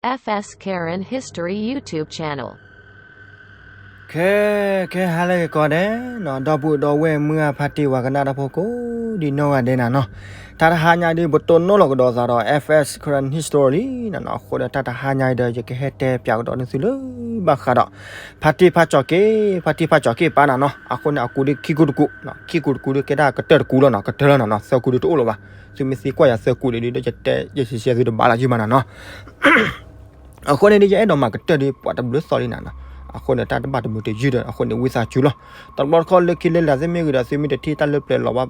F S Karen History YouTube channel. ခဲ ခဲဟါလၢက့ၤကီးဒဲးနီၤ ဒီပုၢ်ဒီဝဲၢ်မုၢ်အဖါတံၢ်ဝၤကနၣ်တၢ်ဖိကိးဒံနီၢ်ဂၤဒဲးနၤနီၤ, တၢ်တဟါညါဒ်ပတိၢ်နီၣ်လီၤကဒီးသးဒီး F S Karen History လံနီၤနီၤ, အဃိဒီးတၢ်တဟါညါအံၤဒီး ယကဟဲတဲပၠးကဒီးန့ၢ်သုလၢဘၣ်ဃးဒီး ဖါတံၢ်ဖါကၠီၤက့ၣ် ဖါတံၢ်ဖါကၠီၤက့ၣ်ပၢ်နၤနီၤ, အဃိန့ၣ် အကူဒ်ခံကူတကူ, ခံကူတကူဒ်ကဲဒၣ်ကတၢၢ်တကူလီၤနီၤ, ကတၢၢ်လီၤနီၤနီၤ, သၢကူဒ်တအိၣ်လၢၤဘၣ်, သုမ့ၢ်သံကွၢ်ယၤသၢကူဒ်ဒီး ယတဲ ယစံးဆဲသုတဘၣ်လၢၤယုၢ်မးနၤနီၤ. အဃိန့ၣ်ဒ်ယအဲၣ်ဒိးမၤကတၢၢ်ဒ်ပှၤတဘျုးသီလံနၤနီၤ, အဃိန့ၣ် တၢ်တဘၣ်တမုာ်တယုၢ်ဒီး အဃိန့ၣ် ဝံသးစူၤလီၤ. တဘျီတခီၣ်လၢခံလၢလာ်သ့ၣ်မ့ၢ်ဂ့ၤဒီး သုမ့ၢ်တထံၣ်တၢ်လၢပျၢၤလီၤဘၣ်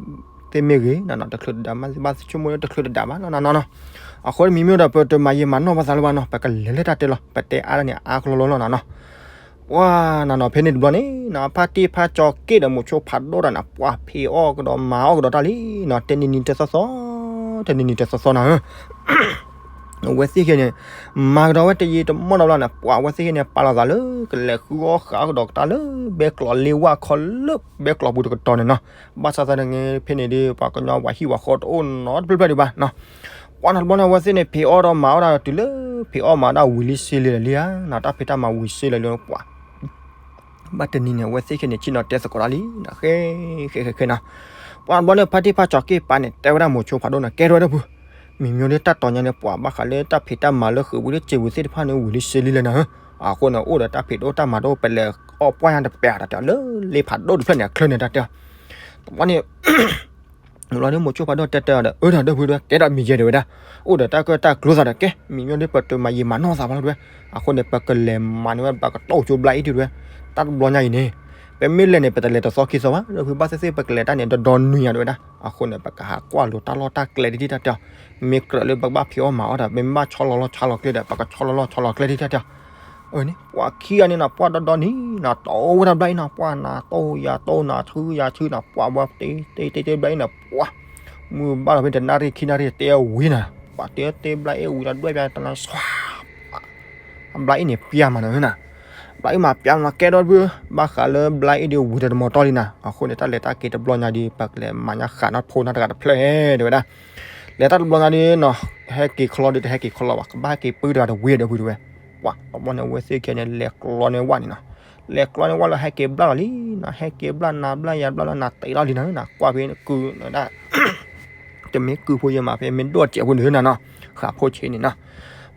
သ့ၣ်မ့ၢ်ဂ့ၤနၤနီၤ, တချုးတဒါမး ဘၣ်သ့ၣ်ဆိကမိၣ်လၢတချုးတဒါဘၣ်နီၤနီၤနီၤနီၤ. အဃိန့ၣ် မ့မ့ၢ်ဒီး ပတမၤယံာ်မၤနီၢ်ဘၣ်သးလၢၤဘၣ်နီၤ, ပကလဲၤလၢတၢ်တဲလီၤ, ပတဲအါဒၣ်န့ၣ် အါကလီလီၤလီၤနၤနီၤ. ပှၤနၤနီၤ ဖဲန့ၣ်တဘျီန့ၣ်နီၤ ဖါတံၢ်ဖါကၠီၤက့ၣ်ဒီးမိၤဆိဖးဒိၣ်တၢ်နၤ ပှၤဖံးအီၣ်ကဒီးမၤအီၣ်ကဒီးတၢ်လံနီၤ, တနံၤနံၤတသီသီ, တနံၤနံၤတသီသီနၤဧၢ အဝဲသ့ၣ်ခဲန့ၣ် မၤကဒီးဝဲတယံာ်တမီၢ်နီတဘျီန့ၣ် ပှၤအဝဲသ့ၣ်ခဲန့ၣ် ပာ်လီၤသးလၢ ကလဲၤဃုအီၣ်ဃုအီၣ်ကဒီးကတၢၢ်လၢ ဘဲကျိးလ့ဝၢ်ခီလၢ ဘဲကျိးပူၤတကတီၢ်န့ၣ်နီၤ. ဘၣ်ဆၣ်သနာ်က့ဖဲန့ၣ်ဒီး ပှၤကညီပှၤဟံၣ်ပှၤဃီတအိၣ်နီတဖျၢၣ်ဖျၢၣ်ဒံးဘၣ်နီၤ. ပှၤနၤတဘျီန့ၣ် အဝဲသ့ၣ်န့ၣ် ဖံးအီၣ်ဒီးမၤအီၣ်ဒၣ်တုၤလၢ ဖံးအီၣ်မၤဒၣ်ဝံၤလံစ့လံလံဧါနီၤ, တၢ်ဖံးတၢ်မၤဝံၤစ့လံလံ ပှၤ ဘၣ်တနံၤန့ၣ် အဝဲသ့ၣ်ခဲန့ၣ် ဆ့ၣ်နီၤတဲသကိးတၢ်လံနီၤ, ဃဲ ဃဲ ဃဲ ဃဲနီၤ. ပှၤတဘျီန့ၣ် ဖါတံၢ်ဖါကၠီၤက့ၣ်ပၢ်န့ၣ် တဲဝဲဒၣ်မိၤဆိဖးဒိၣ်န့ၣ် ကဲထီၣ်ဝဲဒီပုၢ်, မ့ၢ်မ့ၢ်လၢတၢ်တီၤညါန့ၣ် ပှၤဘၣ်ဃးလၢတၢ်ဖံးတၢ်မၤလၢဃုာ်ပူၤလၢစ့ပူၤသ့ၣ်တဖၣ်န့ၣ် ဝံၤလံစ့လံလံနၤဧၢ, အဃိန့ၣ် အိၣ်ဒီးတၢ်ဖံးတအိၣ်တၢ်မၤတအိၣ် ပလဲၤအီၣ်ပှၢ်ညါတပျးတၢ်တဲလၢလ့ဖးဒိၣ်တဖျၢၣ်န့ၣ် အချၢန့ၣ်တၢ်တဲအီၤ. တဘျီန့ၣ် လီၤန့ၣ်မိၤဆိဖးဒိၣ်တဲတဲအီၤဒီး အၢ ဒီးဒီပုၢ်ဒီး ကဲဒီးမ့ၢ်ယဲဒၣ်ဝဲဒၣ်, အိၣ်ဒီးတၢ်ကၢၢ်တၢ်ကျိသးဒီး ကဲ မ့ၢ်မ့ၢ်ဒီး ပတမၤယံာ်မၤနီၢ်သးဘၣ်လီၤတဲဝဲ, အဃိန့ၣ် ပကလဲၤမၤန့ၢ်ဝဲ ပကတီၢ်ကၠိဘျါအ့ၣ်ဒုတဲဝဲ, တၢ်တဘျီညါအံၤန့ၣ် ပမ့ၢ်လဲၤန့ၣ် ပတလဲၤတသီခံသီဘၣ်, ဒီပုၢ်ဘၣ်သ့ၣ်သ့ၣ် ပကလဲၤတၢ်န့ၣ် ဒီဒီနွံညါတဲဝဲဒၣ်, အဃိန့ၣ် ပကဟးကွၢ်လိာ်တၢ်လီၢ်တၢ်ကျဲဒ်တၢ်တဲအီၤ, မ့ၢ်ကြၢးလၢပကဘၣ်ဖံးအီၣ်မၤအီၣ်ဒီး ပမ့ၢ်ဘၣ်ဆီလီၤလီၢ်ဆီလီၤကျဲဒီး ပကဆီလီၤလီၢ်ဆီလီၤကျဲဒ်တၢ်တဲအီၤ အန့ၣ် ပှၤခံဂၤန့ၣ်နီၤ ပှၤဒီဒီနံၤနီၤ တီဝဲဒၣ်ဘျါအ့ၣ်နီၤ ပှၤနၤတိၢ်ယၤတိၢ်နၤထုယၤထုနီၤ ပှၤဝဲတ့တ့တ့ဘျါအ့ၣ်န့ၣ် ပှၤ မုၢ်ဘၣ်လီၤဖဲတနၣ်ရံၣ်ခံနၣ်ရံၣ်တ့ဝံၤနီၤ ပှၤတ့တ့ဘျါအ့ၣ်ဝံၤဒီးဒွဲၣ်ဘျါတနၤ ဘျါအ့ၣ်န့ၣ်ပျၢ်မးနီၤနီၤ ဘျါအ့ၣ်မးပျၢ်နီၤ ကဲဒီပုၢ် ဘၣ်ဃးလၢဘျါအ့ၣ်ဒီးဝံၤဒီးတမီၤတီလံနီၤ အဃိန့ၣ် တၢ်လဲၤတၢ်က့ၤတဘျီညါဒီး ပကလဲၤမၤညါဃးနီၢ်ဖိနီၢ်တဂၤတဖျၢၣ်တဲဝဲဒၣ် လဲၤတၢ်တဘျီညါဒီးနီၤ ဟဲက့ၤချီဒီးတဟဲက့ၤချီလီၤဘၣ် ကဘၣ်ဟဲက့ၤပၢတဂၤတဝံၤဒီပုၢ်တဲဝဲ ပှၤတဘျီန့ၣ် အဝဲသ့ၣ်ခဲန့ၣ် လဲၤကျီန့ၢ်ဝဲန့ၣ်နီၤ လဲၤကျီန့ၢ်ဝဲလၢဟဲက့ၤဘျါလီၤလံနီၤ ဟဲက့ၤဘျါနၤဘျါယၤဘျါလီၤနၤတ့လီၤလံနီၤ ကွၢ်ဖဲကုၢ်နဒၣ် တမ့ၢ်ကုၢ်ဖိယဲမး ဖဲမ့ၢ်ဒိၣ်စဲးဖိန့ၣ်နီၤ ဃးဖိဆံးန့ၣ်နီၤ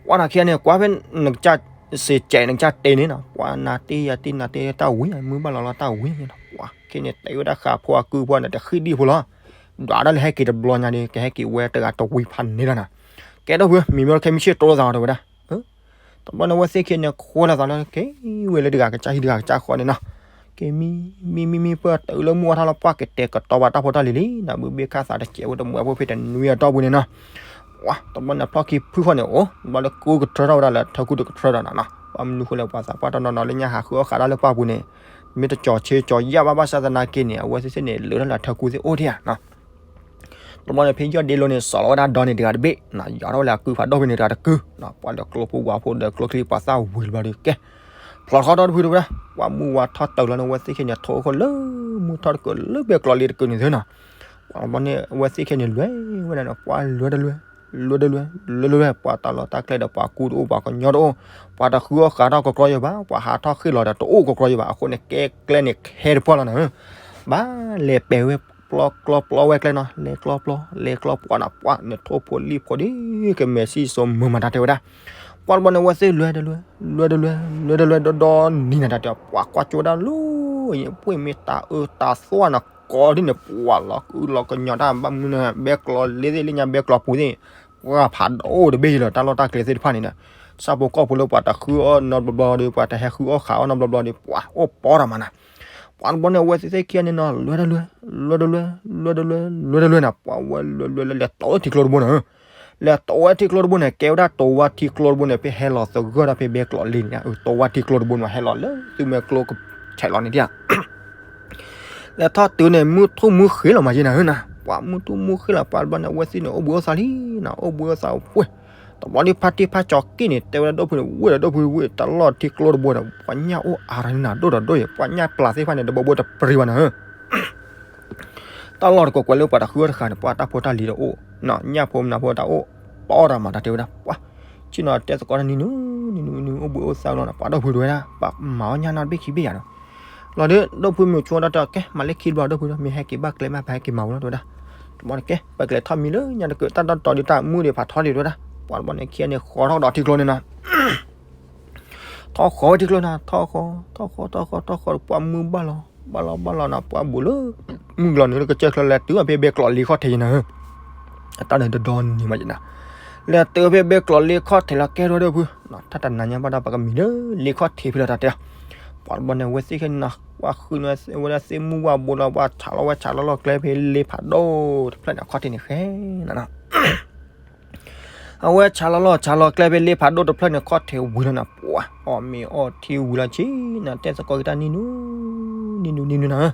ပှၤနီၤခံဂၤန့ၣ် ကွၢ်ဖဲနကစၢ်စ့းကဲးနကစၢ်တ့န့ၣ်နီၤ ပှၤနၤတ့ယၤတ့နၤတ့တၢ်ဝံၤ မုၢ်ဘၣ်လီၤလီၤတၢ်ဝံၤ ပှၤခဲန့ၣ် တဲဝဲဒၣ်ဃးဖိအကုၢ်ဖိန့ၣ် တဃံၣ်ဒံၣ်ဖိလီၤ ဒွးဒၣ်လၢဟဲက့ၤတဘျီညါဒီး ကဟဲက့ၤဝဲတဂၤတဝံၤဖးန့ၣ်လီၤနီၤ ကဲဒီပုၢ် မ့ၢ်မ့ၢ်လၢခဲမုၢ်ဆ့ၣ်တိလိာ်သးတဲဝဲဒၣ် တဘျီန့ၣ် အဝဲသ့ၣ်ခဲန့ၣ် ခွဲးလိာ်သးလၢ က့ၤဝဲလၢတဂၤကစၢ်ဟံၣ်တဂၤကစၢ်ဃီန့ၣ်နီၤ က့ၤမံ မံ မံ မံ ပှၢ်တုၤလၢမုၢ်အီၣ်ထီၣ်လီၤ ပှၢ်ကတဲာ်ကတီၤဘၣ်တၢ်ဖိတၢ်လံၤလံနီၤ ဘုဘ့ၣ်ခၣ်သးတစဲးဝဲတမုာ်အဖိဖဲတနွံအတီၢ်ပူၤန့ၣ်နီၤ ပှၤ တဘျီန့ၣ် ဖျီၣ်ခံဖုၣ်ဃီန့ၣ် အိၣ် တဘျီလၢကူကထြၢထီၣ်ဝဲဒၣ်လၢထၢကူတကထြၢဒီးနီၤနီၤ ဘၣ်မနုၤဃိလဲၣ် ပှၤသးပှၢ်တနီၤနီၤလၢညါဟးဃုအီၣ်ဃးတၢ်လၢပှၢ်ပူၤန့ၣ် မ့ၢ်တကၠီၤဆ့ကၠီၤယၣ်ဘၣ်ဘၣ်ဆၣ်သနာ်က့န့ၣ် အဝဲသ့ၣ်သ့ၣ်န့ၣ် လၢထီၣ်လၢထၢကူသ့ၣ်အိၣ်ဒံးဧါနီၤ တဘျီန့ၣ် ဖဲယီၢ်ဒ့လိၤန့ၣ် စိာ်လီၤဝဲဒၣ်ဒီန့ၣ်တဂၤတဘ့ၣ်နီၤ ယီၤထီၣ်ဝဲလၢအကုၢ်ဖးဒိၣ်ဖဲန့ၣ်တဂၤတကုၢ်နီၤ ပှၤဒီးကျိဖိဝၤဖိဒီးကျိချံပှၤသၣ်ဝံၤတဘျီဒီးကဲ ဖျီၣ်ထီၣ်ဒီပုၢ်တဲဝဲဒၣ် ပှၤမုၢ်ဝါထီၣ်တုၤလီၤန့ၣ် အဝဲသ့ၣ်ခဲန့ၣ် ထိၣ်အိၣ်ခိၣ်လၢမုၢ်ထီၣ်တကၢၢ်လၢဘဲကျိးလ့တကုၢ်န့ၣ်သ့နီၤ ပှၤတဘျီန့ၣ် အဝဲသ့ၣ်ခဲန့ၣ် လဲၤဝဲဒၣ်န့ၣ် ပှၤလဲၤတလဲၤ လဲၤတလဲၤ လဲၤတလဲၤ ပှၤတၢ်လီၢ်တၢ်ကျဲဒီးပှၤကူတအိၣ်ပှၤကညီတအိၣ် ပှၤတဃုအီၣ်ဃးထီၣ်ကကြီယၤဘၣ် ပှၤဟးထီၣ်ဃ့ၢ်လီၤဒီးတအိၣ်ကကြီယၤဘၣ် အဃိန့ၣ် ကဲကျဲန့ၣ်ခဲတပှၢ်လီၤနီၤ ဘၣ်လဲၤပဲာ်ဝဲ ပျီကျီပျီဝဲကျဲနီၤ လဲၤကျီပျီ လဲၤကျီပျီနီၤ ပှၤန့ၣ်ထိၣ်ဖိလံၣ်ဖိဒီး ကမဲာ်စံၣ်စိၤမုာ်မတၤတဲဝဲဒၣ် ပှၤတဘျီန့ၣ် အဝဲသ့ၣ်လဲၤတလဲၤ လဲၤတလဲၤ လဲၤတလဲၤ ဒီဒီနံၤနၤတၢ်တဲ ပှၤကွၢ်ကၠိဝဲဒၣ်လၢ ပှ့ၤမ့ၢ်တၢ်အၢတၢ်သီနီၤ ကိးဒ်န့ၣ် ပှၤလီၤကုလီၤကညီတၢ် ဘၣ်မနုၤန့ၣ် ဘဲကျိးလ့သ့ၣ်လၢညါ ဘဲကျိးပူၤသ့ၣ် ပှၤဖးဒိၣ်တဘ့ၣ်ယံၤလီၤ တၢ်လီၢ်တၢ်ကျဲသ့ၣ်တဖၣ်န့ၣ်ဒီး ဆၣ်ဖိကီၢ်ဖိလၢပှၤတဃုအီၣ်နီတဘျီဘျီဒီး ပှၤတဟဲဃုအီၣ်ဃးအီၣ်နီတဘျီဘျီဒီး ပှၤအိၣ်ပီတၢ်မးနၤ ပှၤတဘျီန့ၣ် အဝဲသ့ၣ်သ့ၣ်ခံဂၤန့ၣ်နီၤ လဲၤတလဲၤ လဲၤတလဲၤ လဲၤတလဲၤ လဲၤတလဲၤနၤ ပှၤဝဲလဲၤလဲၤလဲၤလဲၤတီၢ်ဝဲထံကျိတဘိန့ၣ် လဲၤတီၢ်ဝဲထံကျိတဘိန့ၣ် ကဲဝဲဒၣ်တီၢ်ဝဲထံကျိတဘိန့ၣ် ဖဲဟဲလီၤသဂၢၢ်ဒၣ်ဖဲဘဲကျိးလ့န့ၣ် တီၢ်ဝဲထံကျိတဘိန့ၣ် ဟဲလီၤလၢသုမဲာ်ကျိကဆဲးလီၤန့ၣ်ဒၣ် လဲၤထီၣ်တုၤန့ၣ် မုၢ်ထူၣ်မုၢ်ဃ့လီၤမးယဲနၤဧၢနၤ ပှၤမုၢ်ထူၣ်မုၢ်ဃ့လီၤ ပှၤတဘျီန့ၣ် အဝဲသ့ၣ်န့ၣ် အိၣ်ဘှံးအိၣ်သါလံနၤ အိၣ်ဘှံးအိၣ်သါဝဲ တဘျီန့ၣ် ဖါတံၢ်ဖါကၠီၤက့ၣ်န့ၣ် တဲဝဲဒၣ်ဒီပုၢ်န့ၣ် ဝ့ၢ်ဒီးဒီပုၢ်ဝ့ၢ် တၢ်လီၢ်ထံကျိတဘိန့ၣ် ပှၤညၣ်အိၣ်အါရၤန့ၣ်နၤ ဒိၣ်ဒီးဒိၣ်ယဲ ပှၤညၣ်ပျၢ်သ့ၣ်တဖၣ်န့ၣ် တဘိဘိတပျံၤဘၣ်နၤဧၢ တၢ်လီၢ်တကွဲးကွဲးလၢပှၤတဃုအီၣ်တဃာ်န့ၣ် ပှၤတၢ်ဖိတၢ်လံၤတအိၣ်, ညၣ်ဖိမနုၤဖိတၢ်အိၣ်, ပီတၢ်မၤတၢ်တဲဝဲဒၣ်, ပှၤ, ဆ့ၣ်နီၤတဲသကိးတၢ်နံၤနုၤ နံၤနုၤနံၤနုၤ အိၣ်ဘှံးအိၣ်သါလီၤနီၤ ပှၤဒီပုၢ်ဝဲဒၣ် ပှၤမၤအီၣ်ညၣ်နီတဘ့ၣ်ခံဘ့ၣ်ယၤနီၤ. လီၤဒီး ဒီပုၢ်မုၣ်ဆိတၢ်တဲ ကဲ မၤလၢခံဘျီဒီပုၢ်ဒီး မ့ၢ်ဟဲက့ၤဘၣ်ကျဲမး ပဟဲက့ၤမၤဝဲလီၤတဲဝဲဒၣ်. တဘျီန့ၣ်ကဲ ပကျဲထီၣ်မံလၢညါတကၢၢ် တၢ်တီတီဒုးတၢ်မုၢ်ဒံးဖးထီဒံးတဲဝဲဒၣ်. ပှၤတဘျီန့ၣ်ခံဂၤန့ၣ် ဃီထီၣ်ကဒီးထံကျိန့ၣ်နီၤ ထီၣ်ဃီဝဲထံကျိနီၤ ထီၣ်ဃီ ထီၣ်ဃီ ထီၣ်ဃီ ထီၣ်ဃီ ပှၤမုၢ်ဘၣ်လီၤ ဘၣ်လီၤ ဘၣ်လီၤနီၤ ပှၤဘူးလၢ မုၢ်ကလီၤနုာ်လၢကစၢၢ်ချၢလဲၤတုၤဖဲဘဲကျိးလ့ခီၣ်ထံးနီၤ. အတၢ်န့ၣ်တဒီနံၤမးယနီၤ လဲၤတုၤဖဲဘဲကျိးလ့ခီၣ်ထံးလီၤကဲထီၣ်ဒီပုၢ် တၢ်တနၤညါဘၣ်ဒီး ပကမံၤလၢလ့ခီၣ်ထံးဖဲလီၤတၢ်တဲ. ပှၤတဘျီန့ၣ် အဝဲသ့ၣ်ခဲန့ၣ်နီၤ ပှၤဃုန့ၢ်ဝဲဒၣ်သ့ၣ်မုၢ်ဝၣ်ဘိလီၤ ပှၤဆးလီၤဝဲဆးလီၤလီၢ်ကျဲဖဲလ့ဖးဒိၣ်တဖျၢၣ်န့ၣ် အခီၣ်ထံးန့ၣ်ဃဲနီၤနီၤ အဝဲဆးလီၤလီၢ်ဆးလီၤကျဲဖဲလ့ဖးဒိၣ်တဖျၢၣ်န့ၣ် ခီၣ်ထံးဝံၤလီၤနီၤ ပှၤအီၣ်မ့ၤအီထံဝံၤလီၤဆ့နီၤ တဲသကိးက့ၤတၢ်နံၤနုၤ နံၤနုၤ နံၤနုၤနီၤ.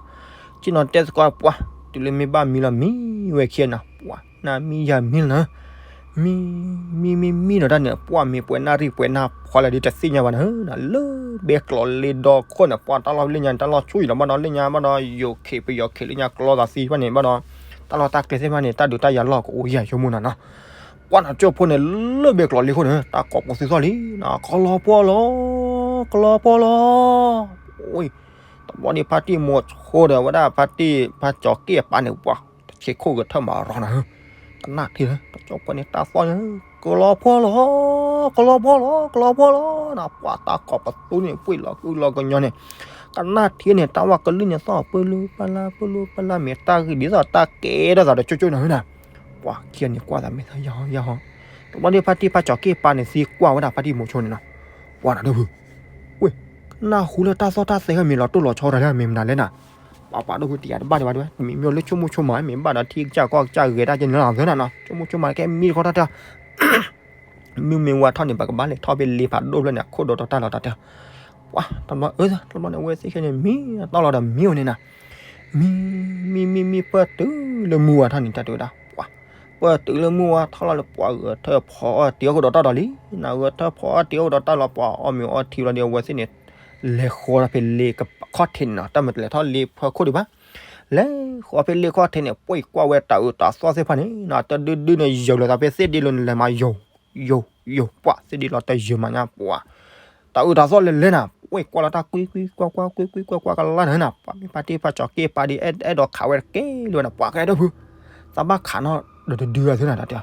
ဆ့ၣ်နီၤတဲသကိးပှၤ တုၤလၢမ့ၢ်ဘၣ်မံလီၤမံဝဲခံဂၤနီၤ ပှၤနမံယၤမံလီၤနီၤ. မံ မံ မံမံနီၤတၢ်န့ၣ် ပှၤမ့ၢ်ပှဲၤနၣ်ရံၣ်ပှဲၤနၣ်ဖီလဲၣ်ဒုးတသ့ၣ်ညါဘၣ်နီၤ လၢဘဲကျိးလ့ဒီခိၣ်န့ၣ် ပှၤတၢ်လီၢ်လၢညါန့ၣ် တၢ်လီၢ်ဆူၣ်ယံၤလီၤဘၣ်ဒီး လၢညါဘၣ်ဒီး ယိၤခ့းပယီၤခ့းလၢညါကျီသးသံဘၣ်န့ၣ်ဘၣ်ဒီး တၢ်လီၢ်တၢ်ကျဲသ့ၣ်တဖၣ်န့ၣ် တၢ်ဒုးတၢ်ယၤလီၢ်ကအိၣ်ယၤဆိကမိၣ်နီၤနီၤ. ပှၤနီၤကၠိဖိန့ၣ် လၢဘဲကျိးလ့ခိၣ်န့ၣ် တၢ်ကိးပသူထီၣ်လံနီၤ ကလီၤပှီၢ်လီၤ ကလီၤပှီၢ်လီၤ. တဘျီန့ၣ်ဖါတံၢ်မိၤဆိဒီးဝဲဒၣ်ဖါတံၢ်ဖါကၠီၤက့ၢ်အပၢ်န့ၣ် ပှၤတဆံးခိၣ်ဂဲၤထၢၣ်မၤရီနီၤ ကနၣ်ထံလၢ တကၠိဖိန့ၣ် တၢ်သီၣ်န့ၣ် ကလီၤပှီၢ်လီၤ ကလီၤပှီၢ်လီၤ ကလီၤပှီၢ်လီၤနီၤ ပှၤတၢ်ကိးပသူန့ၣ် ပှ့ၤလီၤကုလီၤကညီန့ၣ် ကနၣ်ထံန့ၣ် တၢ်ဝၣ်ကလုၢ်န့ၣ်သီၣ် ပၢလိပၢလၢ ပၢလိပၢလၢ မ့ၢ်တၢ်ဂ့ၢ်ဒ်သိးတၢ်ကဲထီၣ်သးဒီးကၠိကၠိနီၤနီၤ. ပှၤခံဂၤန့ၣ်ကွၢ်သးမ့ၢ်သးယဟီယဟီ တဘျီန့ၣ်ဖါတံၢ်ဖါကၠီၤက့ၢ်ပၢ်န့ၣ်သံကွၢ်ဝဲဒၣ်ဖါတံၢ်မိၤဆိန့ၣ်နီၤ ပှၤနီၤဒီပုၢ် ဝ့ၢ် ကနၢ်ဟူလၢတၢ်သီၣ်တၢ်သဲမ့ၢ်လီၤတိၢ်လီၤဆီတၢ်လၢမ့ၢ်မနုၤလဲၣ်နီၤ. ပှၤပှၤဒီပုၢ်တယၤတဘၣ်ဒံးဘၣ်ဒံးဝဲ မ့မ့ၢ်လၢဆိကမိၣ်ဆိကမး မ့ၢ်ဘၣ်ဒီးထံကစၢ်ကီၢ်ကစၢ်ဂဲၤတၢ်ကဲန့ၣ်လီၤသၢနီၤနီၤ ဆိကမိၣ်ဆိကမးကဲမံတခီတၢ်တဲ မုၢ်မ့ၢ်ဝါထီၣ်န့ၣ် ပကဘၣ်လဲၤထီၣ်ဖဲလ့ဖးဒိၣ်ဖျၢၣ်န့ၣ် အခိၣ်ဒိးတီၤတၢ်လီၤတၢ်တဲ. ပှၤတဘျီ အၢ တဘျီန့ၣ် အဝဲသ့ၣ်ခဲန့ၣ် မံတီၢ်လီၤဒီးမံဝဲန့ၣ်နီၤ. မံ မံ မံ မံ ပၢၢ်တုၤလၢမုၢ်ဝါထီၣ်န့ၣ် တၢ်တဲဝဲဒၣ် ပှၤ ပၢၢ်တုၤလၢမုၢ်ဝါထီၣ်လီၤလၢပှၤဂဲၤထၢၣ်ဖီအီၣ်တ့ၤအခိၣ်ဒိးတၢ်ဒီးလံ. နဂဲၤထၢၣ်ဖီအီၣ်တ့ၤအခိၣ်ဒိးတၢ်လီၤ ပှၤအီၣ်မ့ၤအီထံလီၤဒီး အဝဲသ့ၣ်န့ၣ် လဲၤဃီဖဲလ့ခီၣ်ထံးန့ၣ်နီၤ တၢ်မ့ၢ်တလဲၤထီၣ်လ့ဖၢခိၣ်ဒံးဘၣ် လဲၤဃီဖဲလ့ခီၣ်ထံးန့ၣ် ပှၤကွၢ်ဝဲတၤအုးတၤသီၣ်သ့ၣ်တဖၣ်န့ၣ်နီၤ တဒုဒုန့ၣ် ယိာ်လီၤသးဖဲသ့ၣ်ဒ့လိၤန့ၣ် လဲၤမၤယိာ် ယိာ် ယိာ် ပှၤသ့ၣ်ဒ့လီၤတယၢၤမးညါပှၤ တၤအုးတၤသီၣ်လဲၤလဲၤနီၤ ပှၤကွၢ်လီၤတၢ်ကွံကွံကွၢ်ကွၢ်ကွံကွံကွၢ်ကွၢ်ကလါနီၤနီၤ ပှၤမ့ၢ်ဖါတံၢ်ဖါကၠီၤက့ၢ်ပၢ်ဒံး အဲၣ်ဒိးခးဝဲတကဲလၢၤနီၤ ပှၤကဲဒီပုၢ် သးဘၣ်ခးနီၤဒီးတဒုအသုနီၤ တၢ်တဲ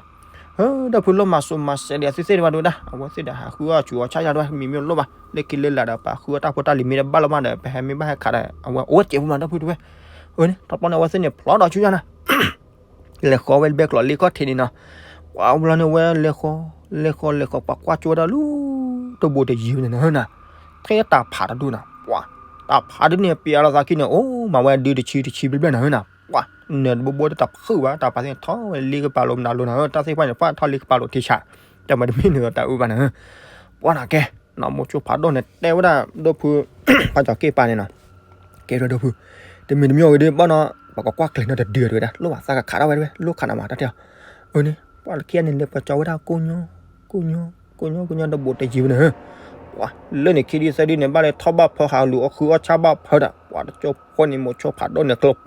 ဒီပုၢ်လီၤမၤစိၤမၤစဲးဒံးအသုသ့ၣ်တဖၣ်ဒိၣ်ဝဲဒၣ် အဝဲသ့ၣ်ဒီးဟးဃုအီၣ်ဆူးအီၣ်ဆၣ်ယါဒိၣ်ဝဲ မံမ့ၢ်လိၣ်ဘၣ် လၢခံလၢလာ်ဒီး ပှၤဃုအီၣ်တၢ်ဖိတၢ်လံၤမ့ၢ်တဘၣ်လီၤမးဒီး ပဟဲမ့ၢ်ဘၣ်ဟဲခးဒီး အဝဲအိၣ်စဲးဖိမးဒီပုၢ်တဝဲ အန့ၣ် တဘျီန့ၣ် အဝဲသ့ၣ်န့ၣ် ဖျီဒီးဆူညါနီၤ လဲၤဃီဝဲဘဲကျိးလ့ခီၣ်ထံးန့ၣ်နီၤ ပှၤဝဲလီၤန့ၣ်ဝဲလဲၤဃီ လဲၤဃီလဲၤဃီ ပှၤကွၢ်ကၠိဝဲဒၣ်လၢ တဘိးတယံၤဝဲန့ၣ်နီၤ ထဲတၢ်ဖးတဒူၣ်နီၤ ပှၤ တၢ်ဖးဒုန့ၣ် ပျးလီၤသးခံန့ၣ် အိၣ်မၤဝဲဒုတဆံတဆံဘျဲၣ်ဘျဲၣ်နီၤ ပှၤ နၢၤတဘိဘိတတၢ်ဖုးဘၣ် တၢ်ဖးသ့ၣ်န့ၣ် ထီၣ်ဝဲလ့ကပၤလိၤမနုၤလိၤနီၤ တၢ်သ့ၣ်တဖၣ်န့ၣ် ပှၤထီၣ်လ့ကပၤလိၤထံဆး တၢ်မၤတမ့ၢ်န့ၣ်ဒီးတၢ်အုၣ်ဘၣ်နီၤ ပှၤနီၤကဲ နီၢ်မိၤဆိဖးဒိၣ်န့ၣ် တဲဝဲဒၣ်ဒီပုၢ် ဖးကၠီၤက့ၢ်ပၢ်န့ၣ်နီၤ ကဲဒိၣ်ဒီပုၢ် တမံၤတမံၤအဂ့ၤဒ်ဘၣ်နီၤ ပှၤကကွၢ်ကျဲၤနီတဒုအတဝဲဒၣ် လိၣ်ဘၣ်သးကခးထီၣ်ဝဲတဝဲ လိၣ်ခးနီၤမးတၢ်တဲအီၤ အန့ၣ် ပှၤခံဂၤန့ၣ် လဲၤပၢၤကၠီဝဲဒၣ်ကိၣ်ညီ ကိၣ်ညီ ကိၣ်ညီ ကိၣ်ညီ တဘိးတယံၤဝဲန့ၣ် ပှၤ လၢန့ၣ်ခံဒုသၢဒုန့ၣ် ဘၣ်လဲၤထီၣ်ဘၣ်ဖၢဟးလူၤအီၣ်ဃုအီၣ်ဆၣ်ဘၣ်ဖၢဒီး ပှၤတကၠိဖိန့ၣ် မိၤဆိဖးဒိၣ်န့ၣ် ကျ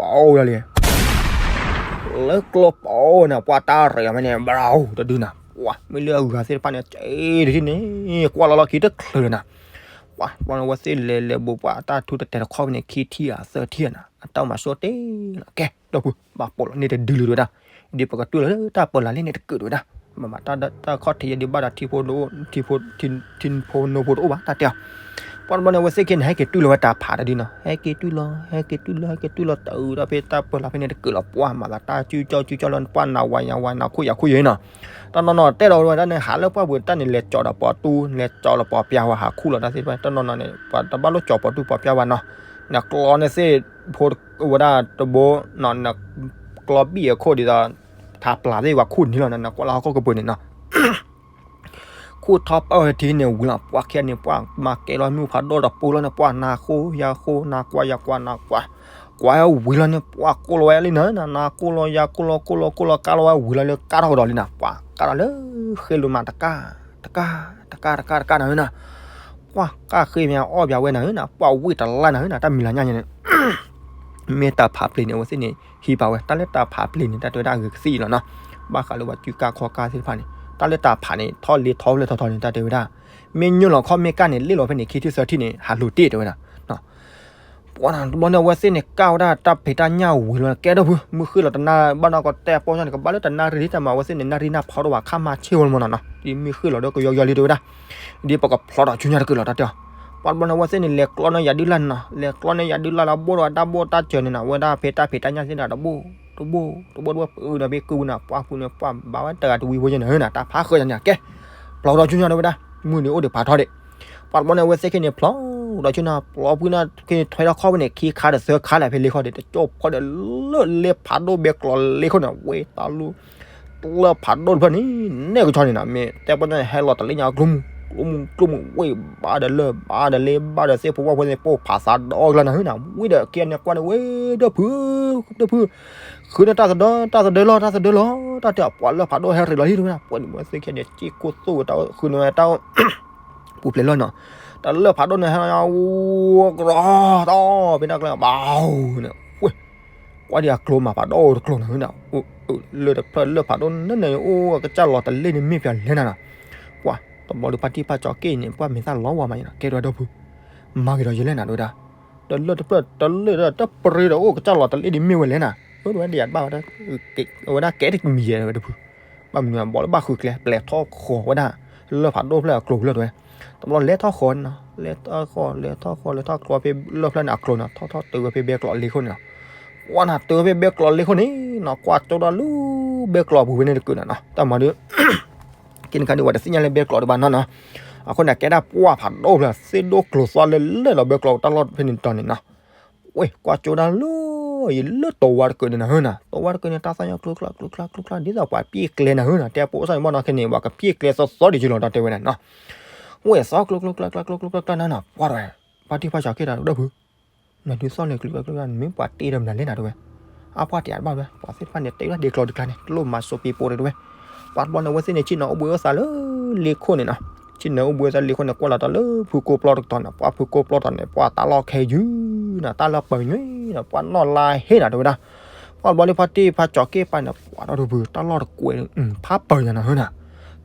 ိပီအိၣ်ဝဲဒၣ်လံ လၢကျိပီအိၣ်ဝဲန့ၣ် ပှၤတၢ်ရဲၣ်အီၤဝဲန့ၣ် ဘြၣ်တဒုနီၤ ပှၤ မ့ၢ်လၢအဂၤသ့ၣ်တဖၣ်န့ၣ် ကဲတထံၣ်န့ၣ် ကွၢ်လီၤလီၤခံတချုးလၢၤနီၤ ပှၤ ပှၤန့ၣ်ဝဲသ့ၣ်လဲၤလဲၤဘိး ပှၤအတၢ်ထူတတဲာ်တခီဖဲန့ၣ် ခံထံၣ်ဧါသၢထံၣ်ဧါနီၤ အတၢ်မၤဆိတ့ၢ်လီၤ ကဲ ဒီပုၢ် ဘၣ်ပိာ်လီၤန့ၢ်တဒုလၢၤဝဲဒၣ် ဒ်ပကတူၢ်လီၤလၢတၢ်ပၢလၢ်လၢန့ၣ်တကုာ်ဒၣ်ဝဲဒၣ် မ့ၢ်မးတၢ်ခီၣ်ထံးယဲဒ်ဘၣ်ဒီး ထံဖိ ထံဖိ ထံဖိနိဖိတအိၣ်ဘၣ် တၢ်တဲအီၤ ပှၤတဘျီန့ၣ် အဝဲသ့ၣ်ခံန့ၣ် ဟဲက့ၤတူၢ်လီၤဝဲတၢ်ဖးတဒုနီၤ ဟဲက့ၤတူၢ်လီၤ ဟဲက့ၤတူၢ်လီၤ ဟဲက့ၤတူၢ်လီၤ တၢ်အုးဒီးဖဲတၢ်ပၢလၢ်ဖဲန့ၣ်တကုာ်လီၤ ပှၤမၤသး တၢ်စုကၠီစုကၠီလီၤ ပှၤနၤဝၤယၤဝၤ နၤခိၣ်ယၤခိၣ်ယဲနီၤ တနီၤနီၤတဲဒီးဝဲဒၣ်န့ၣ် ဟးလၢပှၢ်ပူၤတၢ်န့ၣ် လဲၤကၠီၤဒီးပိာ်တူၢ် လဲၤကၠီၤလီၤပိာ်ပျါဝဲ ဟးခူၣ်လီၤတၢ်သ့ၣ်တဖၣ် တနီၤနီၤန့ၣ် ပှၤတဘၣ်လိၣ်ကၠီၤပိာ်တူၢ်ပိာ်ပျါဝဲနီၤ နကျီန့ၣ်သ့ၣ် ဖိဝဲဒၣ်တဘိ နကျီဘံၣ်အခိၣ်ဒ်သိး ထးပျၢ်သ့ၣ်ဝဲခူၣ်န့ၣ်လီၤ နကွၢ်လၢဟီၣ်ခိၣ်ကပၤန့ၣ်နီၤ ခူၣ်ထီၣ်ပၢၢ်ဝဲထံန့ၣ်ဝံၤလီၤ ပှၤခံဂၤန့ၣ် ပှၤမၤကဲလီၤမုၢ်ဖးဒိၣ်ဒီးပူၤလီၤန့ၣ် ပှၤနၤဃိယၤဃိ နၤကွၢ်ယၤကွၢ် နၤကွၢ် ကွၢ်ဝံၤလီၤန့ၣ် ပှၤကိၢ်လီၤဝဲလံနီၤ နၤကိၢ်လီၤယၤကိၢ်လီၤ ကိၢ်လီၤကိၢ်လီၤ ကၢ်လီၤဝဲဝံၤလီၤလၢကၢ်ထီၣ်ကဒီးလံနီၤ ပှၤကၢ်ထီၣ်လၢဃ့လိာ်မးတကၢ် တကၢ် တကၢ် တကၢ် တကၢ် တကၢ်နီၤ ပှၤကၢ်ဃ့မးအီၣ်ဘၣ်ဝဲနီၤ ပှၤဝံၣ်တလါနီၤ တၢ်မံၤလၤညါန့ၣ် မ့ၢ်တၢ်ဖးပျ့ၤန့ၣ် အဝဲသ့ၣ်န့ၣ် ဟံးပာ်ဝဲ တၢ်လၢတၢ်ဖးပျ့ၤန့ၣ် တၢ်တဲဝဲဒၣ်အဂ့ၤကသံၣ်လီၤနီၤ ဘၣ်ဃးလၢပှၤစုကၢ်ခီကၢ်သ့ၣ်တဖၣ်န့ၣ် တၢ်လၢတၢ်ဖးန့ၣ် ထီၣ်လ့ထီၣ်ဖျၢၣ်ထီထီန့ၣ် တၢ်တဲဝဲဒၣ်, မ့ၢ်ညိၣ်လီၤခီၣ်မ့ၢ်ကၢ်န့ၣ် လ့ၣ်လီၤဖဲန့ၣ် ခံထံၣ်သၢထံၣ်န့ၣ် ဟးလိၤတ့ၢ်တဲဝဲဒၣ်. ပှၤတဘျီန့ၣ် အဝဲသ့ၣ်န့ၣ် ကၢ်ဝဲဒၣ်တၢ်ဖံးတၢ်ညၣ်ဝံၤလီၤ ကဲဒီပုၢ် မုၢ်ဃ့ၢ်လီၤတနၣ်ဘၣ်နီၢ်ကီၢ် တဲပိၢ်စၢ်န့ၣ် ကဘၣ်လၢတနၣ်ရံၣ်လံ တၢ်မၤအဝဲသ့ၣ်န့ၣ် နၣ်ရံၣ်နၢ်ဖီတအိၣ်ဘၣ် ခါမၤဆ့ၣ်ဝဲလီၤမးနီၤနီၤ ဒ်မုၢ်ဃ့ၢ်လီၤဒီးကယီကယီလံတဲဝဲဒၣ်. ဒ်ပကဖျီထီၣ်ဆူညါတကုာ်လီၤ တၢ်တဲအီၤ. ပှၤတဘျီန့ၣ် အဝဲသ့ၣ်န့ၣ် လဲၤကျီန့ၢ်ယၤဒုၣ်လၢ်န့ၣ်နီၤ လဲၤကျီန့ၢ်ယၤဒုၣ်လၢ်လၢဘိၣ်ဒီးတၢ်ဘိၣ်တၢ်စၢၤန့ၣ်နီၤ အဝဲဒၣ်ဖဲတၢ်ဖံးတၢ်ညၣ်သ့ၣ်န့ၣ် တဘိၣ် တဘိၣ် တဘိၣ်တဘိၣ် ပအုးဒီးဖဲကုၢ်ပူၤန့ၣ် ပှၢ်ပူၤန့ၣ် ပှၢ်ဘၣ်ဝဲတဂၤတဝံၤဖိယဲၢ်န့ၣ် ဟၢနၤ တၢ်ဖးဃၢၤယၤန့ၣ် ကဲ ဖျီထီၣ်ဆူညါတဲဝဲဒၣ် မုၢ်န့ၣ်အိၣ်ဒံးဖးထီၣ်ဒံး ပှၤတဘျီန့ၣ် အဝဲသ့ၣ်ခဲန့ၣ် ဖျီဒီးဆူညါ ပျီဖုန့ၣ်ခဲန့ၣ် ထွဲထီၣ်ခီၣ်ဖဲန့ၣ် ခံခါဒီးသၢခါလၢာ်ဖဲလ့ခီၣ်ဒံး တကၠိၣ်ဖီဒီးလၢလ့ဖးဒိၣ်ဘဲကျိးလ့ခိၣ်န့ၣ် ဝဲတၢ်လူ လၢဖးဒိၣ်တဖျၢၣ်န့ၣ် နဲၣ်ကဆီန့ၣ်နီၤ မ့ၢ်တဲပှၤန့ၣ် ဟဲလီၤတလ့ၣ်ညါ ကျိမုၢ် ကျိမုၢ် ကျိမုၢ် ဝဲဘၣ်ဒီးလၢ ဘၣ်ဒီးလ့ ဘၣ်ဒီးသ့ၣ်ဖိဝၣ်ဖိသ့ၣ် ပိၢ်ဖးသးဒီးအီၣ်ကျါနၤဟၢနၤ ဝံၤဒီးကဲန့ၣ်ကွၢ်န့ၣ် ဝဲဒီပုၢ် ဒီပုၢ် ဃုန့ၢ်တၢ်သဒၢ တၢ်သဒၢလီၤ တၢ်သဒၢလီၤ တၢ်တဲအီၤ ပှၤလၢဖးဒိၣ်ဟဲရ့းလီၤဟံၣ်တဲဝဲဒၣ် ပှၤန့ၣ် အဝဲသ့ၣ်ခဲန့ၣ် စ့ၢ်ခိၣ်သိၣ်ဝဲတၢ်ဃုန့ၢ်ဝဲတၢ် ပူၤဖျဲးလီၤနီၤ တၢ်လၢဖးဒိၣ်န့ၣ် ဟဲ ကရီ တၢ် ဖဲတၢ်ကျဲ ဘၣ် န့ၣ် ဝဲ ကွၢ်ဒံးအကျိမး ဖးဒိၣ်တကျိနၤဟၢနၤ လၢတဖျၢၣ်လၢဖးဒိၣ်န့ၣ်န့ၣ် အိၣ်ကစၢ်လီၤတလ့ၣ်န့ၣ် မ့ၢ်ပျၢၤလဲၣ်နၤနီၤ ပှၤ တဘျီဒီးဖါတံၢ်ဖါကၠီက့ၣ်န့ၣ် ပှၤမ့ၢ်သၣ်လီၤဝါမးနီၤ ကဲဒီးဒီပုၢ် မၤဂ့ၤဒီးယလဲၣ်နၤတဲဝဲဒၣ် တလၢတဖျၢၣ်တလ့ၣ်ဒီး တပရ့ဒီးအိၣ်ကစၢ်လီၤတလ့ၣ်ဒ်မ့ၢ်ဝဲလဲၣ်နၤ အဝဲဒၣ်ယဘၣ်ဝဲဒၣ် အဝဲဒၣ်ကဲတကမံၤယဲၢ်ဝဲဒီပုၢ် ဘၣ်မနုၤ ဘီလၢဘၣ်ဃုကျဲ ပျဲထီၣ်ဃီၤဝဲဒၣ် လၢဖးဒိၣ်ဖျၢၣ်အကျိၤဖျၢၣ်တဲဝဲ တဘျီလဲၤထီၣ်ဃီၤန့ၣ်နီၤ လဲၤထီၣ်ဃီၤ လဲၤထီၣ်ဃီၤ လဲၤထီၣ်ကျီဖဲလၢဖျၢၣ်န့ၣ်အကျိၤန့ၣ် ထီၣ်ထီၣ်တုၤဝဲဖဲဘဲကျိးလ့ခိၣ်န့ၣ်နီၤ ပှၤနၤတုၤဝဲဖဲဘဲကျိးလ့ခိၣ်န့ၣ်နီၤ ကွၢ်ကၠိဒၣ်လၢဘဲကျိးပူၤဖဲန့ၣ်တကုာ်န့ၣ်နီၤ တၢ်မၤဒုး က့န့ၣ်ခါန့ၣ် ပှၤတသ့ၣ်ညါလၢဘဲကျိးတဘၣ်နီၤနီၤ အဃိန့ၣ် ကဲဒၣ်ပှၢ်ဖးဒိၣ်ဖျၢၣ် သ့ၣ်ဒိၣ်ကျိၤသွါလၢလၢလီၤဘဲကျိးတၢ်လီၢ်ဖဲန့ၣ်တီၤန့ၣ်နီၤ ဝဲ ကွၢ်ကၠိဒၣ်လၢ ယလၢတိၤဝါတကုာ်န့ၣ်နၤဟၢနၤ တိၤဝါတကုာ်န့ၣ် တၢ်သၣ်ညါကျိချါ ကျိချါ ကျိချါ ဒ်သိးပှၤပျ့ၣ်ကျဲနၤဟၢနၤ တဲပိၢ်စၢ်န့ၣ်ဘၣ်နီၤခဲန့ၣ် ပှၤကပျ့ၣ်ကျဲသီသီဒံးကလီၤ တၢ်တဲဝဲဒၣ်နီၤ ဝဲသီကျိကျိကျိကျိကျိကျိကျိကျိနၤနီၤ ပှၢ်တဝဲ ဖါတံၢ်ဖါကၠီက့ၣ်တၢ်ဒီပုၢ် နဒုးသီၣ်လဲၤကျိကျိကျိကျိ နမ့ၢ်ပှၤတ့ဒီးမနုၤလဲၣ်နၤတဲဝဲ အပှၢ်တ့အါတဘၣ်ဝဲ ပှၤသ့ၣ်တဖၣ်န့ၣ် တ့လီၤဒ့ကျိတကျါန့ၣ် တလိၣ်မၤစိးပ့ၤပိာ်တတဲဝဲ ပှၤတဘျီန့ၣ် အဝဲသ့ၣ်န့ၣ် ဆ့ၣ်နီၤအိၣ်ဘှံးအိၣ်သါလၢလ့ခိၣ်န့ၣ်နီၤ ဆ့ၣ်နီၤအိၣ်ဘှံးအိၣ်သါလၢလ့ခိၣ်န့ၣ် ကွၢ်လီၤတၢ်လၢဖုကိပျီတကတီၢ်န့ၣ် ပှၢ်ဖုကိပျီတကတီၢ်န့ၣ် ပှၢ်တၢ်လီၢ်ခဲယုၢ်နၤ တၢ်လီၢ်ပၢၤညွံနၤ ပှၢ်နီၢ်လါဟ့နၤတဲဝဲဒၣ် ပှၢ်တဘျီန့ၣ် ဖါတံၢ်ဖါကၠီက့ၣ်ပၢ်န့ၣ် ပှၢ်ဒီပုၢ် တၢ်လီၢ်တကွဲး ဖးပၢၤညါနၤဟၢနၤ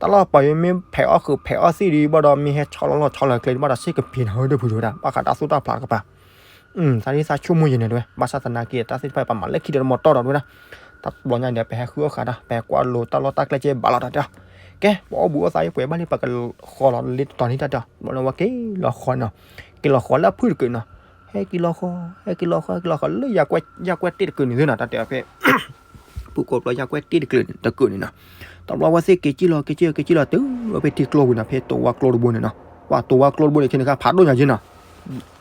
တၢ်လီၢ်ပၢၤယမ့ၢ်ဖဲးအီၣ်ဃုာ်ဖဲးအီၣ်သံၣ်ဒံးဘၣ်ဒီး မ့ၢ်ဟဲဆီလီၤလီၢ်ဆီလီၤကျဲဒံးဘၣ်ဒီး စ့ၢ်ကပ့ၤနၤဟၢတပုၢ်တဲဝဲဒၣ် ဘၣ်ဃးတၢ်သူၣ်တၢ်ဖျးကပၤ သးဒ်သးဆိကမိၣ်ယဲၢ်န့ၣ်တဲဝဲ ဘၣ်ဆၣ်သနာ်က့ တၢ်သ့ၣ်တဖၣ်ပမၤလၢခံဒီးတမီၤတီၢ်ဒီးတဲဝဲဒၣ် တဘျီညါဒီး ပဟဲဃုအီၣ်ဃာ်တၢ် ပဟဲကွၢ်လိတၢ်လီၢ်တၢ်ကျဲကဲဘၣ်လီၤတၢ်တဲ ကဲ ပှၤအိၣ်ဘှံးအိၣ်သါယပှဲၤဘၣ်လံ ပကဃီၤလီၤလ့တတီၤန့ၣ်တၢ်တဲ တဘျီန့ၣ် ဝဲက့ၤလီၤဃီၤနီၤ က့ၤလီၤဃီၤလၢအဖုၣ်တကုာ်နီၤ ဟဲက့ၤလီၤဃီၤ ဟဲက့ၤလီၤဃီၤ ဟဲက့ၤလီၤဃီၤလၢယၤကွဲတ့ၢ်တကုာ်န့ၣ်သ့နီၤ တၢ်တဲဖဲ ဖုကိပျီယၤကွဲတ့ၢ်တကုာ်န့ၣ်တကုာ်န့ၣ်နီၤ တဘျီဝဲသ့ၣ်က့ၤက့ၤလီၤ က့ၤက့ၤလီၤ က့ၤက့ၤလီၤတုၤဝဲဖဲထံကျိပူၤန့ၣ် ဖဲတိၤဝါကျိတဘိန့ၣ်နီၤ ပှၤတိၤဝါကျိတဘိန့ၣ် ခဲန့ၣ်ခါ ဖးဒိၣ်ညါယဲနီၤ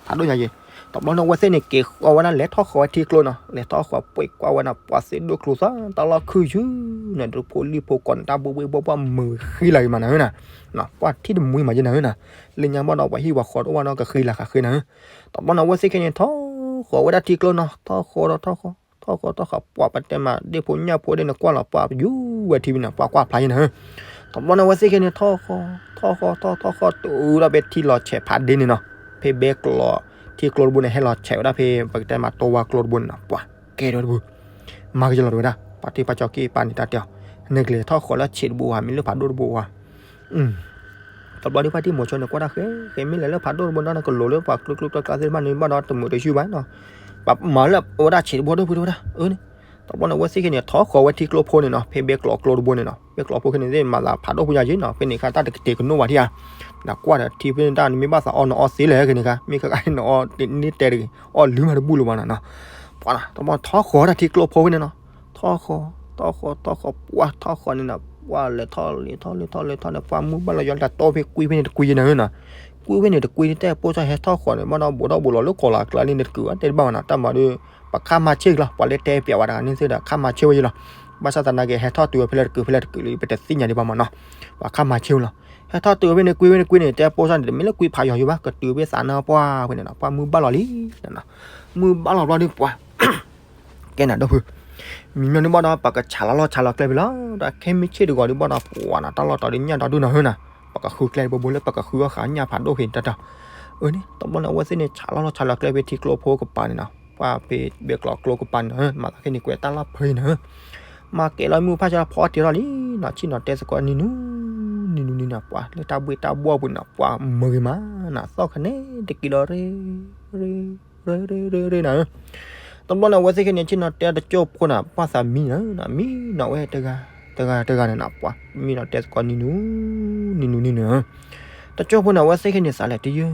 ဖးဒိၣ်ညါယဲ တဘျီန့ၣ် အဝဲသ့ၣ်န့ၣ် က့ၤဃီၤဝဲဒၣ် လဲၤထီၣ်ဃီၤဝဲထံကျိနီၤ လဲၤထီၣ်ဃီၤပှဲၤကွၢ်ဝဲဒၣ် ပှၤသ့ၣ်ဒိၣ်ကျိသီ တၢ်လီၢ်ခုၣ်ယုၢ်န့ၣ် ဒုးဖိလံၣ်ဖိကီၢ်န့ၣ် တၢ်ဘိဘ့ၣ်ဘီဘီမုာ်ဃံလၤဂ့ၤမးနၤဟၢနၤ ပှၢ်ထံၣ်တမှံၤမးယဲနၤဟၢနၤ လၢညါဘၣ်ဒီး ပှၤဟံၣ်ပှၤဃီတအိၣ်ဘၣ်နီၤ ကဃံလၤဃာ်ဃ့နၤဟၢ တဘျီန့ၣ် အဝဲသ့ၣ်ခဲန့ၣ် ထီၣ်ဃီၤဝဲဒၣ်ထံကျိနီၤ ထီၣ်ဃီၤဒီးထီၣ်ဃီၤ ထီၣ်ဃီၤထီၣ်ဃီၤ ပှၤပတဲမး ဒ့ၣ်ဖိညၣ်ဖိဒ့ၣ်န့ၣ် ကွၢ်လီၤပှၢ်ယူၤဝဲထံဖဲန့ၣ် ပှၤကွၢ်ဖျါယဲနၤဟၢ တဘျီန့ၣ် အဝဲသ့ၣ်ခဲန့ၣ် ထီၣ်ဃီၤ ထီၣ်ဃီၤ ထီၣ်ဃီၤ ထီၣ်ဃီၤ တုၤဒီးဖဲထံလီၤဆဲးဖးဒ့န့ၣ်နီၤ ဖဲဘဲကျိး ထံကျိတဘိန့ၣ် ဟဲလီၤဆဲးဝဲဒၣ်ဖဲ ပကတဲမး တိၤဝါကျိတဘိန့ၣ်နီၤ ပှၤကဲဒီးတဘိ မၤကယီၤလီၤတဲဝဲဒၣ် ပှၤတံၢ်ပှၤကၠီက့ၣ်ပၢ်န့ၣ်တၢ်တဲအီၤ နကလဲၤထီၣ်ဃီၤလၢဆံးတဘိဧါ မ့ၢ်လၢဖးဒိၣ်တဘိဧါ တဘျီဒ်ဖါတံၢ်မိၤဆိန့ၣ် ကွၢ်တၢ်ဃဲ ဃဲမ့ၢ်လဲၤလၢဖးဒိၣ်တဘိန့ၣ် နကလိၤလၢပှၤကျိကျိကျါကျါသ့ၣ်တဖၣ်န့ၣ် ဘၣ်ဒီးတမုာ်တဆူၣ်ဘၣ်နီၤ ပှၤမၤလၢအဝဲဒၣ်ဆံးတဘိဒိၣ်ဖုဒိၣ်ဝဲဒၣ် အၢန့ၣ် တဘျီန့ၣ် အဝဲသ့ၣ်ခဲန့ၣ် ထီၣ်ဃီၤဝဲထံကျိဖိန့ၣ်နီၤ ဖဲဘဲကျိးကျိတဘိန့ၣ်နီၤ ဘဲကျိးဖိခဲန့ၣ်သ့ၣ် မၤသးဖးဒိၣ်ဖိယၤယ့နီၤ ဖဲန့ၣ်ခါ တၢ်တကတဲာ်ကနိၣ်ဘၣ်ထံဧါ နကွၢ်ဒီးထံဖဲန့ၣ်တၢ် နမ့ၢ်ဘၣ်သးအီၣ်နအီၣ်သ့လဲၣ် ခဲန့ၣ်ခါ မ့ၢ်ခဲခါန့ၣ် နအီၣ်န့ၢ်တဲတဂ့ၤ အီၣ်လုၢ်မးတဘူၣ်လၢၤဘၣ်နီၤနီၤ ပှၤနီၤ တဘျီထီၣ်ဃီၤဝဲဒၣ်ထံကျိဖိဖဲန့ၣ်နီၤ ထီၣ်ဃီၤ ထီၣ်ဃီၤ ထီၣ်ဃီၤ ပှၢ်ထီၣ်ဃီၤန့ၣ်နီၤ ပှၢ်လဲၤထီၣ်လဲၤထီၣ်လဲၤထီၣ်လဲၤထီၣ်န့ၣ် ပှၢ်မုၢ်ဘၣ်လီၤယွၤတၢ်တီဖဲကွံဖဲန့ၣ်တကွံယဲနၤနီၤ ကွံဖဲန့ၣ်တကွံန့ၣ် တဲပိၢ်စၢ်ဟဲထီၣ်ဃီၤန့ၣ် ဘၣ်ဒီးဘူးထီၣ်ဘူးလီၤလၢကီၢ်လီၤကျါန့ၣ် နတကုာ်ဘၣ်တဲတဘၣ်မးနီၤ တၢ်မၤဒီး ပှၤခါမၤဆ့ၣ်ကလီၤ ပှၤလၢတဲပျးဝဲတဂၤန့ၣ်သ့ဒီး ခါမၤဆ့ၣ်ဝဲယလီၤ ဘၣ်ဆၣ်သနာ်က့ ဟဲထီၣ်တုၤဝဲဖဲလဲၣ်တကုာ်ဖဲလဲၣ်တကုာ်လံ ပတသ့ၣ်ညါဒံးဘၣ်မးနီၤ ပှၤခါမၤဆ့ၣ်ဝဲလီၤ ဟဲထီၣ်တုၤဝဲဖဲန့ၣ်ကွံဖဲန့ၣ်ကွံန့ၣ် တဲပိၢ်စၢ်န့ၣ် တမ့ၢ်လၢကွံဖးယီၤယိဘၣ် ကတုၤဖဲသးနါပှၢ်ဖဲန့ၣ်နီၤ ပှၢ်မုၢ်ဘၣ်လီၤလံ မုၢ်ဘၣ်လီၤဘျီဒီးပှၤ ကဲနၤဒီပုၢ် မံၤမီၢ်န့ၣ်ဘၣ်ဒီး ပကဆးလီၤလီၢ်ဆးလီၤကျဲဖဲလီၤ ဒီးခဲမုၢ်ဆ့ၣ်တဂီၤဒံးဘၣ်ဒီး ပှၤနီၤ တၢ်လီၢ်တီၤဒံးညၣ်ဒီဒူၣ်နီၤဟၢနၤ ပကဃုကျဲတဘိဘိလၢပကဃုအီၣ်ဃာ်ညၣ်ဖးဒိၣ်ဖဲန့ၣ်တၢ်တီၤ အၢန့ၣ် တဘျီန့ၣ် အဝဲသ့ၣ်န့ၣ် ဆးလီၤလီၢ်ဆးလီၤကျဲဖဲထံကျိဖိကပၤန့ၣ်နီၤ ပှၢ်ဖဲဘဲကျိးကျိကပၤန့ၣ် မၤသးခဲန့ၣ် ကွဲးတၢ်လီၢ်ဖၢအံၤနၤ မၤကဲးလီၤမုၢ်ဖးဆါဖီအီၣ်တ့ၢ်ထီၣ်လံနီၤ, ဆ့ၣ်နီၤတဲသကိးနံၤနူၤ နံၤနူၤနံၤနၤ ပှၤလၢတၢ်ဘှ့ၣ်တၢ်ဘှီၣ်ပူၤနီၤ ပှၤမုာ်ဂ့ၤမးနီၤ သီၣ်ခါန့ၣ်တက့ၤလီၤရ့ ရ့ ရ့ ရ့ ရ့ ရ့နၤဧၢ. တဘျီန့ၣ် အဝဲသ့ၣ်ခဲန့ၣ် ဆ့ၣ်နီၤတဲတကၠိၢ်ဖိန့ၣ် ပှၢ်သးမံနၤ မံနီၤဝဲတဂၤ တဂၤတဂၤန့ၣ်နီၤ ပှၤမံနီၤတဲသကိးနံၤနူၤ နံၤနူၤနံၤနူၤဧၢ. တကၠိၢ်ဖိန့ၣ် အဝဲသ့ၣ်ခဲန့ၣ် သးလဲၤတယၢ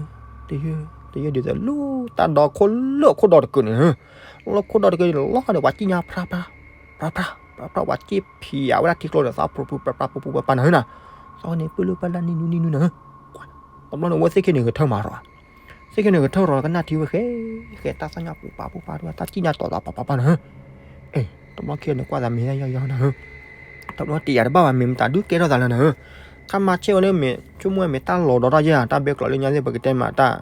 တယၢ တယၢဒ်သိးလၢတၢ်ဒီခိၣ်လၢခိၣ်ဒီတကၢၢ်န့ၣ် လၢခိၣ်ဒီတကၢၢ်န့ၣ် လီၤန့ၣ် ပှၤစံၣ်ညါဖြါဖြါ ဖြါဖြါ ဖြါဖြါ ပှၤစံၣ်ဖံးအဝဲဒၣ်ထံကျိဒီး သးပူၤပူၤပြးပြး ပူၤပူၤပြးပြးနၤဧၢနီၤ. သီၣ်န့ၣ်ပၢၢ်လၢပၢၢ်လၢနံၤနူၤနံၤနူၤနၤဧၢ. တဘျီန့ၣ် အဝဲသ့ၣ်ခဲန့ၣ် ကထၢမၤရီၤ သ့ၣ်ခဲန့ၣ် ကထၢရီၤကနၣ်ထံဝဲဃဲ ဃဲတၢ်သီၣ်ညါပူၤပာ်ပူၤပာ်ဒီး တၢ်စံၣ်ညါတီၤတီၤပာ်ပာ်ပာ်နၤဧၢ. အ့ တဘျီခဲန့ၣ် ကွၢ်သးမ့ၢ်ယါယါနၤဧၢ. တဘျီတယာ်တဘၣ်ဘၣ် မ့ၢ်မတၤဒုးကဲထီၣ်သးလၢနၤဧၢ. ခါမၤဆဲးဝဲန့ၣ် မ့ၢ်ဆိကမိၣ်ဝဲမ့ၢ်တၢ်လီၤဒီးတၢ်ယဲၢ် တၢ်ဘဲကျိးလၢညါသ့ၣ် ပကတဲမးတၢ်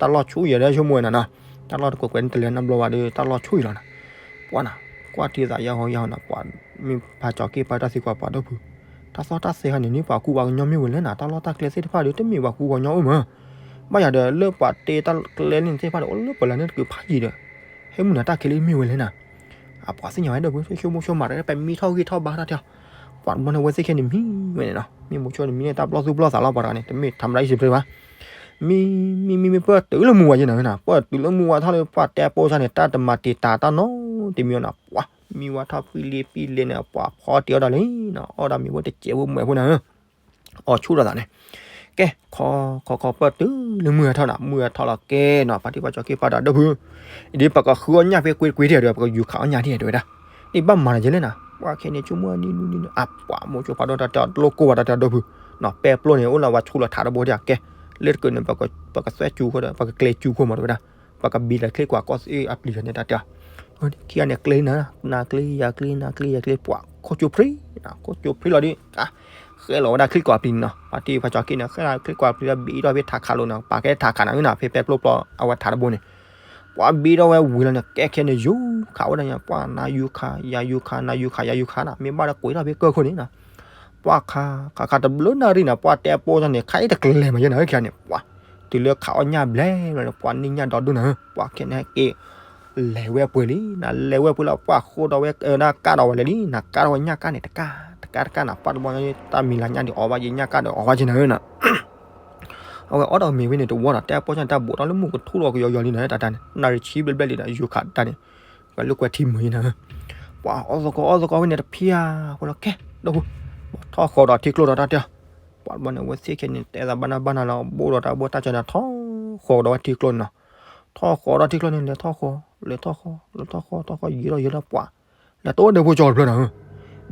တၢ်လီၢ်ဆူၣ်ယဲၢ်ဒီးဆိကမိၣ်ဝဲနၤနီၤ. တၢ်လီၢ်တကွဲးကွဲးန့ၣ် တလဲၤနီတဘျီဘၣ်ဒီး တၢ်လီၢ်ဆူၣ်ယဲၢ်လီၤနၤ. ပှၤနၤ ကွၢ်ထံသးယါဟီယါဟီနၤ ပှၤမ့ၢ်ဖးကၠီၤက့ၢ်ပှၤတၢ်သံကွၢ်ပှၤဒီဖု တၢ်သီၣ်တၢ်သဲခါန့ၣ် န့ၢ်ပှၤကူပှၤကညီမ့ၢ်ဝဲလဲၣ်နၤ. တၢ်လီၢ်တၢ်ကျဲသ့ၣ်တဖၣ်ဒီး တမ့ၢ်ပှၤကူပှၤကညီအိၣ်မး. ဘၣ်ယၤဒီး လၢပှၤတ့တၢ်ကျဲလၢန့ၣ်သ့ၣ်တဖၣ်ဒီး အိၣ်လၢပလၢ်န့ၣ်တကုးဖးယံၤဒီး ဟဲမုၢ်နၤတၢ်ခဲလၢာ်မ့ၢ်ဝဲလဲၣ်နၤ. အပှၤသ့ၣ်ညါဝဲဒီဖု ဆိကမိၣ်ဆိကမးတၢ် ပမံထီၣ်ဂ့ၢ်ထီၣ်ဘါထီၣ်တၢ် ပှၤတဘျီန့ၣ် အဝဲသ့ၣ်ခဲန့ၣ်မံဝဲန့ၣ်နီၤ. မ့ၢ်မိၤဆိန့ၣ် မံန့ၢ်တၢ်ပျီသူၣ်ပျီသးလီၤ ပှၤတဂၤန့ၣ် တမ့ၢ်ထါမတၤအံၤစ့ၢ်ကီးဘၣ်. မံ မံ မံ မံ ပၢၢ်တုၤလၢမုၢ်ဝါယဲၢ်နၤဧၢနီၤ. ပၢၢ်တုၤလၢမုၢ်ဝါထီၣ်လၢပှၤတဲပိစၢ်န့ၣ် တၢ်တမၤတံာ်တာ်တၢ်နီတမံၤနီၤ. ပှၤ မံဝါထီၣ်ဖှံလံဖှံလဲၣ်န့ၣ် ပှၤဖီတ့ၢ်အီၣ်တၢ်လံနီၤ. အီၣ်ဒၣ်မ့ၤဖိတစဲးဖိမွဲးဖိနၤဧၢ အီၣ်ဆူၣ်ဒီးသးန့ၣ် ကဲ ခီ ခီ ခီ ပၢၢ်တုၤလၢမုၢ်ဟဲထီၣ်နၤ မုၢ်ဟဲထီၣ်လီၤကဲနီၤ ပှၤထံၣ်ပှၤကၠီၤက့ၢ်ပှၤဒီဖု ဒ်ပကဃုအီၣ်ညၣ်ဖဲကွ့ကွ့ထံၣ်ဒီး ပကယူၤခးအီၣ်ညၣ်ထံၣ်တဲဝဲဒၣ် န့ၣ်ဘၣ်မၤနၤယဲလဲၣ်နၤ ပှၤခဲန့ၣ်ဆိကမိၣ်နံၤနူၤနံၤနူၤ အပှၤမိၤဆိဖးဒိၣ်တၢ်တဲအီၤတလိၣ်ကိၢ်ဘၣ်တၢ်တဲအီၤဒီဖု နီၤ ပဲပျိန့ၣ် အိၣ်လၢဝဲဆူလီၤထးတဘိဒၣ်ကဲ လၢတကုးန့ၣ် ပကသွဲၣ်စူၤခိၣ်ဒီး ပကကျဲစူၤခိၣ်မးတဲဝဲဒၣ် ပကဘံလီၤချ့ကွၢ်ကီၢ်အပျံၤန့ၣ်တၢ်တဲအီၤ ခံဂၤန့ၣ်ကျဲနၤ နၤကျဲယၤကျဲ နၤကျဲယၤကျဲ ပှၤခိၣ်ကၠိဖရံ ခိၣ်ကၠိဖရံလီၤဒ် ဃဲလီၤဝဲဒၣ်ချံကွၢ်ပျံၤန့ၣ်နီၤ ပှၤထံၣ်ပှၤကၠီၤက့ၢ်န့ၣ် ဃဲလီၤချံကွၢ်ပျံၤဒီး ဘံထီၣ်ဖဲထးခးလိာ်န့ၣ် ပာ်ကဲထးခးနၤဧၢနီၤ ဖဲပဲပျိပျီအဝဲထးတဘိန့ၣ် ပှၤဘံထီၣ်ဝဲဝံၤလီၤန့ၣ် ကဲခဲန့ၣ် ယူၤခးဝဲဒၣ်ညါ ပှၤနၤယူၤခး ယၤယူၤခး နၤယူၤခး ယၤယူၤခးနၤ မ့ၢ်ဘၣ်ဒီးကွံာ်ထီၣ်ဖဲကၢၢ်ခိၣ်န့ၣ်နီၤ ပှၤခး ခးခးတဘျုးနၣ်ရံၣ်န့ၣ် ပှၤတဲပိစၢ်န့ၣ် ခးအံၤတကျဲၤမးယဲၢ်နၤဧၢ ခံဂၤန့ၣ် ပှၤ တုၤလၢခးအီၣ်ညၣ်ဘျဲၣ်လီၤန့ၣ် ပှၤန့ၢ်ညၣ်ဒီဒိၣ်နၤဧၢ ပှၤခဲန့ၣ်ဟဲက့ၤ လဲၤဝဲပှဲၤလံ နၤလဲၤဝဲပှဲၤလီၤ ပှၤဃိဒီးဝဲ နၤကးဒီးဝဲလဲၤလံ နၤကးဒီးဝဲညၣ်ကၣ်န့ၣ် တကး တကးတကးနၤ ပှၤတဘျီညါ တၢ်မံၤလၤညါဒံးအီၤဘၣ်ယဲၢ်ညၣ်ကၣ်ဒီးအီၤဘၣ်ယဲၢ်နၤဧၢနီၤ အဝဲအီၣ်ဒီးမ့ၤဝဲန့ၣ်တဝီဒီး တဲပိစၢ်န့ၣ် တၢ်ဘူးထီၣ်လၢမုၢ်ကထူၣ်လီၤကယီယီလံနၤ တၢ်တၢ်န့ၣ် နၣ်ရံၣ်ဆံဘျဲၣ်ဘျဲၣ်လံဒီး ယူၤခးတၢ်န့ၣ် ကွဲးလၢကွဲးထံမုာ်ယဲၢ်နၤဧၢ ပှၤအီၣ်သကိးအီၣ်သကိးဝဲန့ၣ်တဖံဧါ ဃိလီၤကဲ ဒီးပူၤ ထီၣ်ဃီဒီးထံကျိဒီးတၢ်တဲအီၤ ပှၤတဘျီန့ၣ် အဝဲသ့ၣ်ခဲန့ၣ် တဲသးဘၣ်နၢ်ဘၣ်နၢ်လီၤ ဘိၣ်ဒီးတၢ်ဘိၣ်တၢ်စၢၤန့ၣ် ထီၣ်ဃီဒီးဝဲထံကျိန့ၣ်နီၤ ထီၣ်ဃီဒီးထံကျိန့ၣ် လဲၤထီၣ်ဃီ လဲၤထီၣ်ဃီ လဲၤထီၣ်ဃီ ထီၣ်ဃီ ယံာ်ထီၣ်ယံာ်ထီၣ်ပှၤ လဲၤတအိၣ်ဒဲဖိကၠီတဖျၢၣ်နၤ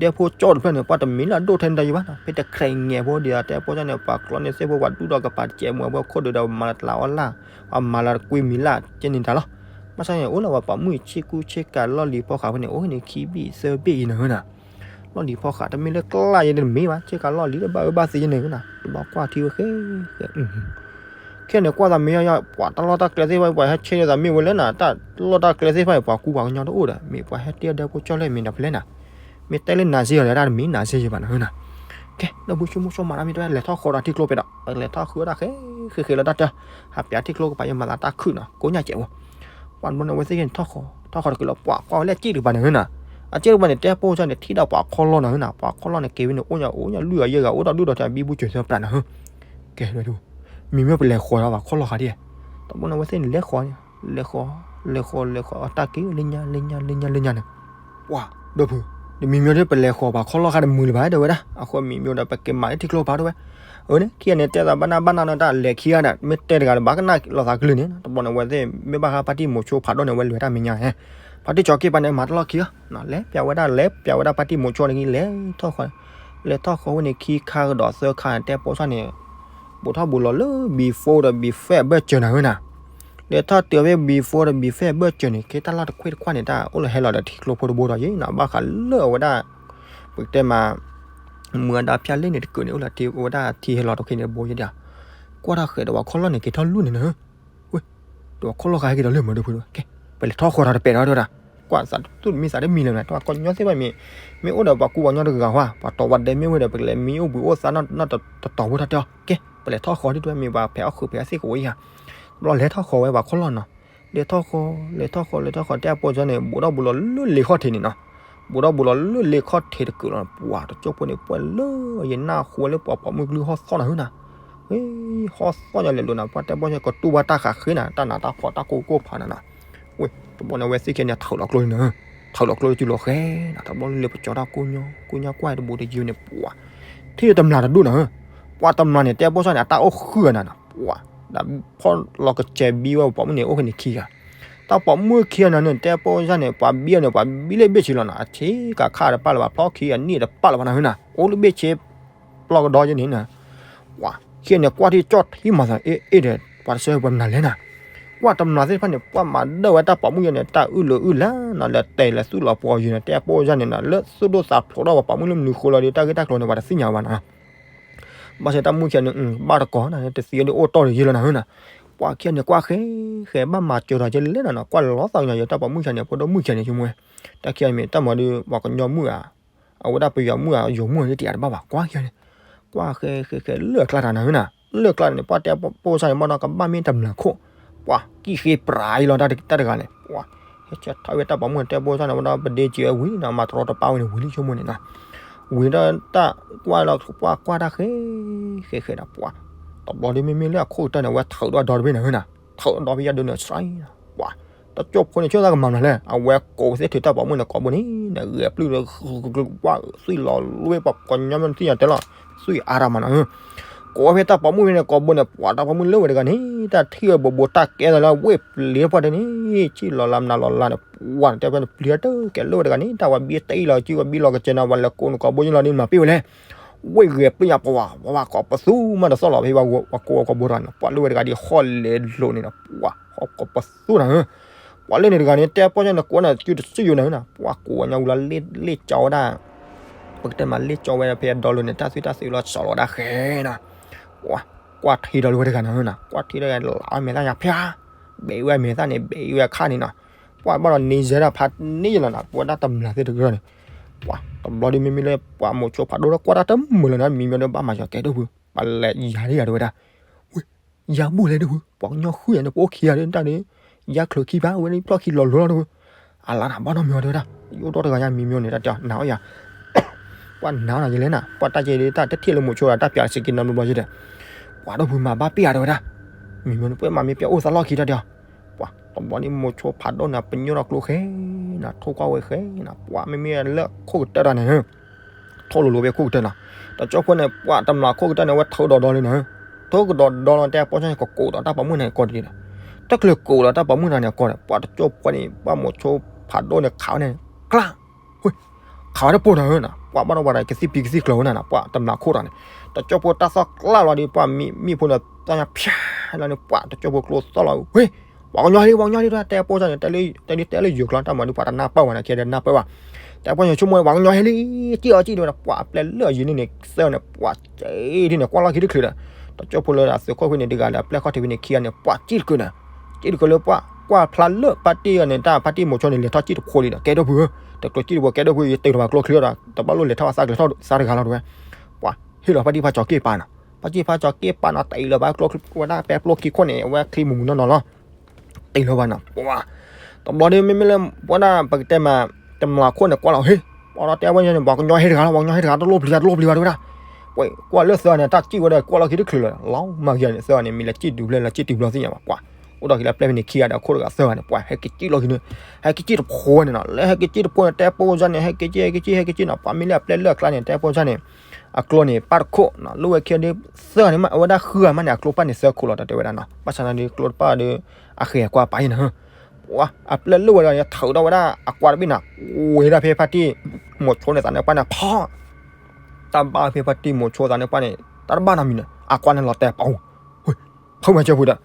ဒဲဖိကၠီတဖျၢၣ်န့ၣ် ပှၤတမံၤလၢအဒိၣ်ထဲန့ၣ်တၢ်ယံၤဘၣ်နီၤ ဖဲတခြဲးငဲးဖိဒ်သိးတဲပိစၢ်န့ၣ် ပှၤကျီန့ၢ်သ့ၣ်ဖိ ပှၤဒူၣ်ဒီးကပၤတစဲးမွဲဖိခိၣ်ဒုးဒီး ပှၤမၤလၢတလးအီၣ်လၢ် ပှၤမၤလၢတကွံမံၤလၢ်ကဲန့ၣ်တၢ်လီၤ ဘၣ်ဆၣ်န့ၣ် အိၣ်လၢပှၤပိာ်မုၣ်ဆ့ကူဆ့ကၤလီၢ်လံၤဖီဃးဖိန့ၣ် အိၣ်န့ၣ်ခံဘ့ၣ်သၢဘ့ၣ်အံၤနၤဧၢနီၤ လီၢ်လံၤဖီဃး တမ့ၢ်လၢကျါယဲန့ၣ်တမ့ၢ်ဘၣ် ဆ့ကၤလီၢ်လံၤလၢဘၣ်အၢဘၣ်သီယဲန့ၣ်ဧၢနီၤ တဘျီကွၢ်ထံဝဲဃဲ ဃဲ ခဲန့ၣ်ကွၢ်သးမ့ၢ်ယါယါ ပှၤတၢ်လီၢ်တၢ်ကျဲသ့ၣ်တဖၣ် ပှၤဟဲဆဲးလၢသးမ့ၢ်ဝဲလဲၣ်နၤ တၢ်လီၢ်တၢ်ကျဲသ့ၣ်တဖၣ် ပှၤကူပှၤကညီတအိၣ်ဒီး မ့ၢ်ပှၤဟဲတ့အီၣ်ဒဲဖိကၠီလဲၣ်မ့ၢ်ဒီးဖဲလဲၣ်နၤ မ့ၢ်တဲလၢနၤစ့ၢ်ကီးဒီး တၢ်တမ့ၢ်နၤစ့ၢ်ကီးဘၣ်နၤဧၢနီၤ ကဲ ဒီပုၢ်ဝဲၢ်ဆိကမိၣ်ဆိကမးတၢ်မ့ၢ်တဲလဲၤထီၣ်ဃီဒီးထံကျိဖဲဒီး လဲၤထီၣ်ဃုဝဲဒၣ်ဃဲ ဃဲဃဲလၢတၢ်တၢၢ် ဟးပၠးထံကျိကပၤယဲမၤသးတၢ်ခုၣ်နီၤ ကိးညါကဲးဝဲ ပှၤတဘျီန့ၣ် အဝဲသ့ၣ်ကဲန့ၣ်ထီၣ်ဃီ ထီၣ်ဃီတက့ၢ်လီၤ ပှၤကွၢ်ဝဲလၢအစ့ၣ်တကပၤန့ၣ်ဧၢနီၤ အစ့ၣ်တကပၤန့ၣ် တဲပိစၢ်န့ၣ် ထံၣ်ဒီးပှၤခီလီၢ်နၤဧၢနီၤ ပှၤခီလီၢ်န့ၣ် က့ၤဝဲန့ၣ် အိၣ်ညါအိၣ်ညါလွံၢ်ဂၤယဲၢ်ဂၤ အိၣ်ဒီးဒုၣ်ဒီးထၢဘံဘူစၢၤသၢပြးနၤဧၢ ကဲ မံၤမ့ၢ်ပလဲၤဃီၤဒီးပှၤခီလီၢ်ဃာ်ဒ် တဘျီန့ၣ် အဝဲသ့ၣ်န့ၣ်လဲၤဃီၤ လဲၤဃီၤ လဲၤဃီၤ လဲၤဃီၤ အတၢ်က့ၤလၢညါ လၢညါ လၢညါ လၢညါန့ၣ် ပှၤ ဒီပုၢ် တမံၤမ့ၢ်ဒီးပလဲၤဃီၤပှၤခီလီၢ်ဃာ်တမုာ်လၢၤဘၣ် တဲဝဲဒၣ် အဃိမံၤမ့ၢ်ဒီးပက့ၤမၤလၢထံကျိဖးဒိၣ်ဝဲ အန့ၣ် ခံဂၤန့ၣ် တဲသးဘၣ်နၢ်ဘၣ်နၢ်နီၤ တၢ်လဲၤခံဂၤဒီး မ့ၢ်တဲတဂၤလၢၤဘၣ်ကနၣ်လီၤသးကလုၢ်န့ၣ် တဘျီန့ၣ် အဝဲသ့ၣ်မ့ၢ်ဘၣ်ဃးပၢ်တံၢ်မိၤဆိဖးဒိၣ်န့ၣ် အဝဲလဲၤတၢ်မဲာ်ညါ ပှၤတံၢ်ကၠီၤက့ၢ်ပှၤန့ၣ် မၤတလီၢ်ခံဧါ လဲၤပၠးဝဲဒၣ် လဲၤပၠးဝဲဒၣ်ပၢ်တံၢ်မိၤဆိန့ၣ်ဂ့ၤ လဲၤထီၣ်ဃီၤ လဲၤထီၣ်ဃီၤဝဲန့ၣ် ခံခါကဒီးသၢခါန့ၣ် တဲပိစၢ်န့ၣ် ဘူးထီၣ်ဘူးလီၤလၢ before ဒီး before အဘၢၣ်စၢၤနၤဧၢနီၤ လဲၤထီၣ်တုၤဖဲ before ဒီး before အဘၢၣ်စၢၤန့ၣ် ကဲတၢ်လီၢ်တခွ့ၣ်တခွါန့ၣ် တၢ်အိၣ်လၢဟဲလီၤဒီးထံကျိဖိတဘိဒီးယဲနီၤ ဘၣ်ဃးလၢအဝဲဒၣ် ပကတဲမး မုၢ်အဒါဖၠၣ်လ့ၣ်န့ၣ်တကုးန့ၣ် အိၣ်လၢအဝဲဒၣ်ထံဟဲလီၤတခွ့ၣ်န့ၣ်တဘိယဲဒီး ကွၢ်တၢ်ဃဲးဒီးပှၤခီလီၢ်န့ၣ် က့ၤထီၣ်လူၢ်န့ၣ်နၤ ဝဲ ဒီးပှၤခီလီၢ်ဃာ်ဟဲက့ၤဒီးလၢမုၢ်ဒီးဖုဒီး ကဲ ပလဲၤထီၣ်ဃီၤတၢ်တပဲာ်ဒီးတဲဝဲဒၣ် ကွၢ်သးတမံသးတမံလၢၤနၤ တၢ်ပှၤကညီသ့ၣ်တဖၣ်မ့ၢ် မ့ၢ်အိၣ်ဒီးပှၤကူပှၤကညီတဂၤဃီ ပှၤတီၤပှၤဒဲးမ့ၢ်ဝဲဒီး ပကလဲၤမံအိၣ်ဘှံးအိၣ်သါနီတတီၤဖိထီၣ်တဲအီၤ ကဲ ပလဲၤထီၣ်ဃီၤဒ်တဲဝဲ မ့ၢ်ပှၤဖဲးအီၣ်ဃုာ်ဖဲးအီၣ်သ့ၣ်ကဝဲယါ တဘျီလဲၤထီၣ်ဃီၤဝဲပှၤခီလီၢ်နီၤ လဲၤထီၣ်ဃီၤ လဲၤထီၣ်ဃီၤ လဲၤထီၣ်ဃီၤ တဲအပိစၢ်န့ၣ် ဘူးထီၣ်ဘူးလီၤလၢလ့ၤခီၣ်ထံးန့ၣ်နီၤ ဘူးထီၣ်ဘူးလီၤလၢလ့ခီၣ်ထံးတကုာ်လီၤ. ပှၤတကၠိၢ်ဖိန့ၣ် ပှၤလၢယနၢ်ဟူဝဲလၢပှၤပိာ်မုၣ်ကလုၢ်ဟီၣ်သီၣ်နၤဟၢနၤ, ဟဲ ဟီၣ်သီၣ်ညါလဲၤလိာ်နၤ, ပှၤတဲဘီၣ်ဆၣ်န့ၣ် ကတူၢ်ဘၣ်တၢ်ဃးဃ့နၤ, တၢ်နးတၢ်ဖှီၣ်တၢ်ကိၢ်ကိၢ်ဖးနၤနၤ. ဝဲ တဘျီန့ၣ် အဝဲသ့ၣ်ခံဂၤန့ၣ် ထုးလီၤကျိန့ၣ်, ထုးလီၤကျိလၢစုလီၤဃဲနၤ, တဘျီလၢပကၠီတၢ်ကိၢ်ညီ ကိၢ်ညီကွၢ်တဘူးတယုၢ်န့ၣ် ပှၤ ထံၣ်တမျးတဒူၣ်နၤဟၢ, ပှၤတမျးန့ၣ် တဲဘီၣ်ဆၣ်န့ၣ် အတၢ်အိၣ်ဃုာ်နၤနၤ, ပှၤ ဒ်ဖီၣ်လီၤကစဲးဘံဝဲပှၤပိာ်မုၣ်န့ၣ် အိၣ်ဖဲန့ၣ်ခံဂၤ တၢ်ပိာ်မုၣ်ခံဂၤန့ၣ် တဲဘီၣ်ဆၣ်န့ၣ် ပှၤဘံအီၤန့ၣ်ပှၤဘံလၢဘ့ၣ်ဆ့လီၤနၤ, အဆ့ကၤခါတပာ်လၢၤဘၣ်, ဖျီၣ်ခံအနံၣ်တပာ်လၢၤဘၣ်နၤဟၢနၤ, အိၣ်လၢဘ့ၣ်ဆ့ ပျီကဒီးယဲန့ၣ်နၤ. ပှၤခံဂၤန့ၣ် ကွၢ်ထံၣ်ကၠီၣ်ထံမၤသး အ့ၣ်အ့ၣ်ဒီး ပှၤတဆၢပှၤမနုၤလဲၣ်နၤ, ကွၢ်တမျးသ့ၣ်တဖၣ်န့ၣ် ပှၤမၤဒၢၣ်ဝဲတၢ်ပိာ်မုၣ်ယဲန့ၣ် တၢ်အုၣ်လၢအုၣ်လၢနၤ လဲၤတဲာ်လဲၤသူၣ်လီၤပှီၤယုာ်န့ၣ် တဲဘီၣ်ဆၣ်န့ၣ်နၤ လၢသူၣ်ဒိၣ်သးဖျိးထီၣ်ပှၤပိာ်မုၣ်လၢမနုၤဃိလီၤဒီး တၢ်ဂ့ၢ်တၢ်ကျိၤန့ၣ် ပှၤတသ့ၣ်ညါဘၣ်နၤ. ဘၣ်ဆၣ်တၢ်မုၣ်ခံဂၤန့ၣ် ဘၣ်တကိးနၤ တသံဒီးအိၣ်တီၢ်ဒီးယဲလီၤနၤဟၢနၤ. ပှၤခံဂၤန့ၣ် ကွၢ်ဃဲဃဲ ဘၣ်မၤစၢၤဒီးယဲလဲၣ်နၤနၤ, ကွၢ်လီၤသးကညီၤယဲ တၢ်ပိာ်မုၣ်ခံဂၤန့ၣ် ဖိဒိၣ်မုၣ်ခံဂၤန့ၣ် ဆိကမိၣ်ဝဲ, တၢ်ခံဂၤန့ၣ် တၢ်မၤဒုး ပှၤကညီမုၣ်ဧါ, အဝဲဒၣ်ပယီၤမုၣ်ဧါ ယိၤမုၣ်ဧါ တယၤတဘၣ်ဘၣ်, ကွၢ်ခံဂၤန့ၣ် ကွၢ်ဃဲဃဲဃဲ လၢၢ်ကျါတၢ်နၤဟၢနၤ, လၢၢ်ကျါန့ၣ် ပှၤတဲဘီၣ်ဆၣ်န့ၣ် ဘၣ်နီၢ်ကဘၣ်မ့ၢ်တမျးခိၣ်, ပှၤကံၣ်ဃ့ပြးအံၤလီၤ တၢ်တဂၤန့ၣ် ပှၤ ဟဲဆၢထီၣ်ဝဲတၢ်ပိာ်မုၣ်န့ၣ် တဲဘီၣ်ဆၣ်န့ၣ် ဝဲဒီးပဒ့စံးဝဲဝံၤန့ၣ် မၤတရီတပါဝဲန့ၣ် ဝံၤလံဆိကမိၣ်န့ၣ်နၤ, ဝံၤဒီးတၢ်ကွၢ်လီၤ ကွၢ်ကွၢ်တၢ်ဃဲဃဲဃဲဒီး ပှၤ တဘျီဒ်မ့မ့ၢ်လၢအခိၣ်ကတၢၢ်န့ၣ် အဝဲထုးဒီးဒီတဘ့ၣ်နၤဟၢနၤ, ထုးဒီးဖဲယၤဒုးန့ၣ် စှၤ ပှၤ တကၠိၢ်ဖိန့ၣ် ဆိသးကမၤမနုၤလဲၣ်, အဝဲကိးသ့ၣ်ထုးတၢ်ပိာ်မုၣ်န့ၣ် ကိးဘိန့ၣ် ဂဲၤပျုၢ်ဒီး ဝၣ်သွံၣ်လီၤလွဲပှၤကညီမ့ၢ်သ့ၣ်ညါတဲလီၤ, သွံၣ်အါရၢ်မးနၤ, ကိးဝဲဖဲတၢ်ပိာ်မုၣ်ဖဲန့ၣ် ကိးဘိန့ၣ် ပှၤတၢ်ပိာ်မုၣ်လၢဝဲတဂၤန့ၣ် တၢ်ထံၣ်ဝဲဘိးဘိး တၢ်ကဲသးလၢဝ့ၢ်ပျံၤတပှၢ်တန့ၣ် ဆံၣ်လီၤလၢမနုၤလီၤလၢန့ၣ် ပှၤတဲဖဲန့ၣ် ပျံၤတကဲလၢဝဲတဂၤန့ၣ် တၢ်ဝဲဘံတအံၣ်လီၤ ကံဝဲဘံလီၤကစဲးနၤ ဝဲလဲၤကိးန့ၣ် ကိးဘိန့ၣ်လီၤဒ်မၤပ့ၢ်ဝဲလဲၣ် ဝ့ၢ်ဂဲၤပျုၢ်ညါပှၤ ပှၤကိးပသူမးတသီၣ်လီၤဖဲ ပှၤကိးဝဲကိးဘိတဂၤန့ၣ် ပှၤလၢဝဲတဂၤဒ်ဟီၣ်လဲၤလိာ်န့ၣ်ဒီး ပှၤဟီၣ်ကိးပသူနၤဧၢ, ပှၤလၢန့ၣ်တဂၤန့ၣ် တဲပီၢ်ညါန့ၣ် ကိးနၤစုတစုယိာ်နၤဧၢနၤ, ပှၤကိးဝဲညါဝံၤလီၤ လ့ၣ်ကၠီဝဲဒၣ်, ပကတဲမးလ့ၣ်ကၠီဝဲဒၣ်ဖဲအဒီလိၤန့ၣ် တၢ်သွံၣ်တၢ်သွံၣ်လီၤ စှၤလီၤဝဲဒၣ်ဃဲနၤ, ပှၤကွၢ်ထံဒီးလၢဝဲတဂၤနၤဧၢနၤ, ကွၢ်ထံဒီးလၢဝဲတဂၤန့ၣ် ဖၠါ ဘဲးဝဲမဲာ်သၣ်န့ၣ် ဘဲးဝဲအခါန့ၣ်နၤ, ပှၤဘၣ်ဒီးန့ၢ်စဲဒၣ်ဖးန့ၢ်ယလီၤနၤ, ပဝဲဒၣ်တမျၢ်သ့ၣ်တကရၢန့ၣ် ပှၤတဘျီဒ်မ့မ့ၢ်လၢပှၤမိၤဆိဖးဒိၣ်လၢကွၢ်တၢ်တမုာ်လၢၤနၤ မံၤမံၤဒီးဘၣ်မၤစၢၤကဲဒိၣ်ဖု, ပလဲၤယၤဒ်ယၤတဲဝဲဒၣ်, ဝ့ၢ် ယၤဘူၣ်လဲၣ်ဒိၣ်ဖု, ပှၤကညီဃုယၤန့ၣ် ပအိၣ်ခံဂၤဒ်တၢ်ဒ်, ယၤချုးခံဖးဝဲဒ်ဖျီၣ်ခံလီၤလိၤလီၤဒိၣ်ဖု, အလါနၤဘၣ်နီတမံၤဝဲတဲဝဲဒၣ်, ယအိၣ်ဒီတဂၤညါမံၤမံၤန့ၣ် တၢ်တဲအီၤ နၤအီၣ်ယၤ ပှၤနၤအီၣ်နၤယလဲၣ်နၤ, ပှၤတၢ်ကဲဒ်တၢ်တထံၣ်လၢမိၤဆိဒီးတၢ်ပျးစ့က့နီတဘျီယဲဒီး, ပှၤဒိၣ်ဖုမၤဘၣ်ပ့ၢ်ယၤတဲဝဲဒၣ်, မံၤမံၤန့ၣ် ပှၤမၤမ့ၢ်ပျဲအိၣ်သးလီၢ်ခံတၢ်တဲအီၤ, ပှၤတဘျီဒ်မိၤဆိဖးဒိၣ်န့ၣ် ပညိၣ်ထီၣ်ကျိဃဲနၤ, ထိၣ်ကွၢ်ဝဲဃဲနၤ, ပှၤမ့မ့ၢ်လၢခိၣ်ကတၢၢ်တၢ်န့ၣ် ထိၣ်လိၤလိၤဖဲခိၣ်ကတၢၢ်နီၤ, တကၠိဖိန့ၣ် ပှၤတမျၢ်ခိၣ်ကတၢၢ်န့ၣ် အဝဲထိၣ်ဒီးဒီလံနၤ, ထိၣ်ကဒီးဒီလီၤ တဲပီၢ်ဆၣ်န့ၣ် ကကိးဒီးတၢ်ပိာ်မုၣ်န့ၣ်ကီးတက့ၢ်ဒီး, တချုးကိးဒီးတၢ်ပိာ်မုၣ်တဂၤန့ၣ်အကီးဒီး ပှၤတကၠိဖိန့ၣ် ပှၤမိၤဆိဖးဒိၣ်န့ၣ် ခးဝဲန့ၣ် ကျါ, ဝ့ၢ် ခးဝဲတပိၢ်နၤဧၢနၤ, ပှၤဘၣ်ဒီးပှၤတဂၤကသံၣ်ပံၤကသံၣ်ကျၢၤဝဲနၤနၤ, ပှၤတမျၢ်ခိၣ်တဂၤန့ၣ်, တကၠိဖိတၢ်သီၣ်ကျါလီၤဒီး ပှၤမံမံၣ်ဖိန့ၣ် သီၣ်ညါဖၠါလီၤန့ၣ် ပှၤတကၠိဖိကျိသီၣ်လီၤ, ဝ့ၢ် ပှၤကညီဟဲလံ ပှၤကညီဟဲလံ တဲပီၢ်ဆၣ်န့ၣ် တဲလၢယိၤကျါ တၢ်မၤဒ်ပှၤတနၢ်ပၢၢ်ဝဲန့ၣ် ခဲဒၣ်နၢ်ပၢၢ်ဘၣ်, တဲပီၢ်ဆၣ်ဆိကမိၣ် ပှၤကညီဟဲလံ စံၣ်အီၤစံၣ်ဒ်ဝဲဒၣ် ပှၤအပျဲၢ်လၢအယံၤန့ၣ်န့ၣ် သၢဂၤန့ၣ် ပှၤစံၣ်ဒ်န့ၣ် ကွၢ်လီၢ်ခံတချုးဒီး, တကၠိဖိလၢအသုးခိၣ်ဖဲန့ၣ်တဂၤဒီး အပျဲၢ်ခီၣ်ထံးဖဲန့ၣ်ခံဂၤန့ၣ် ပှၤစံၣ်တချုးဒီး, စံၣ်တချုးလၢပှၤကွၢ်ဖျါလၢဖါတံၢ်အီၤန့ၣ် တၢ်ဖါတံၢ်မိၤဆိန့ၣ် လဲၤထီၣ်စံၣ်တဖိလံဒီး ကဲဒိၣ်ဖုဧၢ, တကျိၤစံၣ်တဖိ ကဲဒိၣ်ဖု ယတ့ၢ်လီၤဘၣ်ကျိချံဒီး တဘၣ်လိၣ်လဲၤထီၣ်ဘၣ်သးကျဲၤထီၣ်သးတဂၤလီၤတဲဝဲ, ပှၤဟ့ၣ်လီၤဖါတံၢ်ဖါကၠီၤက့ၣ်ပာ်နၤ, ဖါတံၢ်ဖါကၠီၤက့ၣ်ပာ်နၤ တ့ၢ်လီၤဘၣ်ကျိဝဲဒၣ်ပဲကျိခံခိၣ်န့ၣ် အဝဲချံမုၢ်မုၢ်နီၢ်နီၢ်လီၤ တ့ၢ်လီၤဘၣ်နီၤ, ပှၤ တဘျီဒ်မ့မ့ၢ်လၢ ပဝဲဒၣ်ပကတဲမး တမျၢ်ခိၣ်န့ၣ် ကွၢ်လီၤ ဟ့ၣ် ပှၤဒီးတဲဝဲန့ၣ် ပှၤကညီဟဲတဂၤလီၤ ပှၤကညီဟဲတဂၤ တလိၣ်ပျံၤတၢ် တလိၣ်ပျံၤဘၣ်တဲဝဲဒၣ်, ကွၢ်လၢသၢဂၤန့ၣ် တၢ်စံၣ်ဝဲဒီး ကွၢ်လီၤခံတချုးလီၤ လီၤမၢ်က့ၤန့ၣ် သၢဂၤန့ၣ် မ့ၢ်လဲၤစံၣ်တုၤဖျဲၣ် လဲၤစံၣ်တုၤဘျီသ့ၣ်ညါဘၣ် ပှၤ အိၣ်ဒီးက့ၤလၢပျဲၢ်ဖဲန့ၣ်ခံဂၤဒီး အခိၣ်တဂၤသၢဂၤန့ၣ် ပှၤဟဲက့ၤစံၣ်လီၤခံန့ၣ်, ဟဲက့ၤစံၣ်တဖိန့ၣ်နီၤ လၢဟဲက့ၤစံၣ်တဖိန့ၣ် တဲပီၢ်စၢ်န့ၣ် ဟဲက့ၤစံၣ် ဟဲက့ၤစံၣ် ဟဲက့ၤစံၣ်နီၤ ပှၤမ့ၢ်လၢအပျဲၢ်လၢအကျါန့ၣ် တဲပီၢ်စၢ်န့ၣ် အကျိန့ၣ် ပၢ်တခိၣ်နီၤ လၢဝဲခံဂၤဒ် သၢဂၤန့ၣ်မး အဝဲဒၣ်ဃုဂၤမးန့ၣ် အကျိပၢ်န့ၣ်သၢခိၣ်လီၤ တၢ်တဲဝဲဒၣ်နီၤ ဘၣ်ဆၣ်သနာ်က့ ကျိတပၢ်ဒီး အဃဲၤအကွၢ်ပာ်အံၤနၤ, ပှၤ အပျဲၢ်လၢဝဲတဂၤန့ၣ် ထုးဒီးဝဲဒၣ်အကွၢ်တဘ့ၣ်နၤ, ဝဲဒၣ်ဖဲဖါတံၢ်မိၤဆိန့ၣ်သးန့ၣ်ပှၢ်န့ၣ် ဖီ တၢ်ဘၣ်ဖဲဖါတံၢ်မိၤဆိသးန့ၣ်ပှၢ်န့ၣ် တၢ်တဘၣ်နီတမံၤန့ၣ် အကွၢ်န့ၣ်လီၤတဲာ်ပီၤ ဖုမၤစၢၤဖိဒီး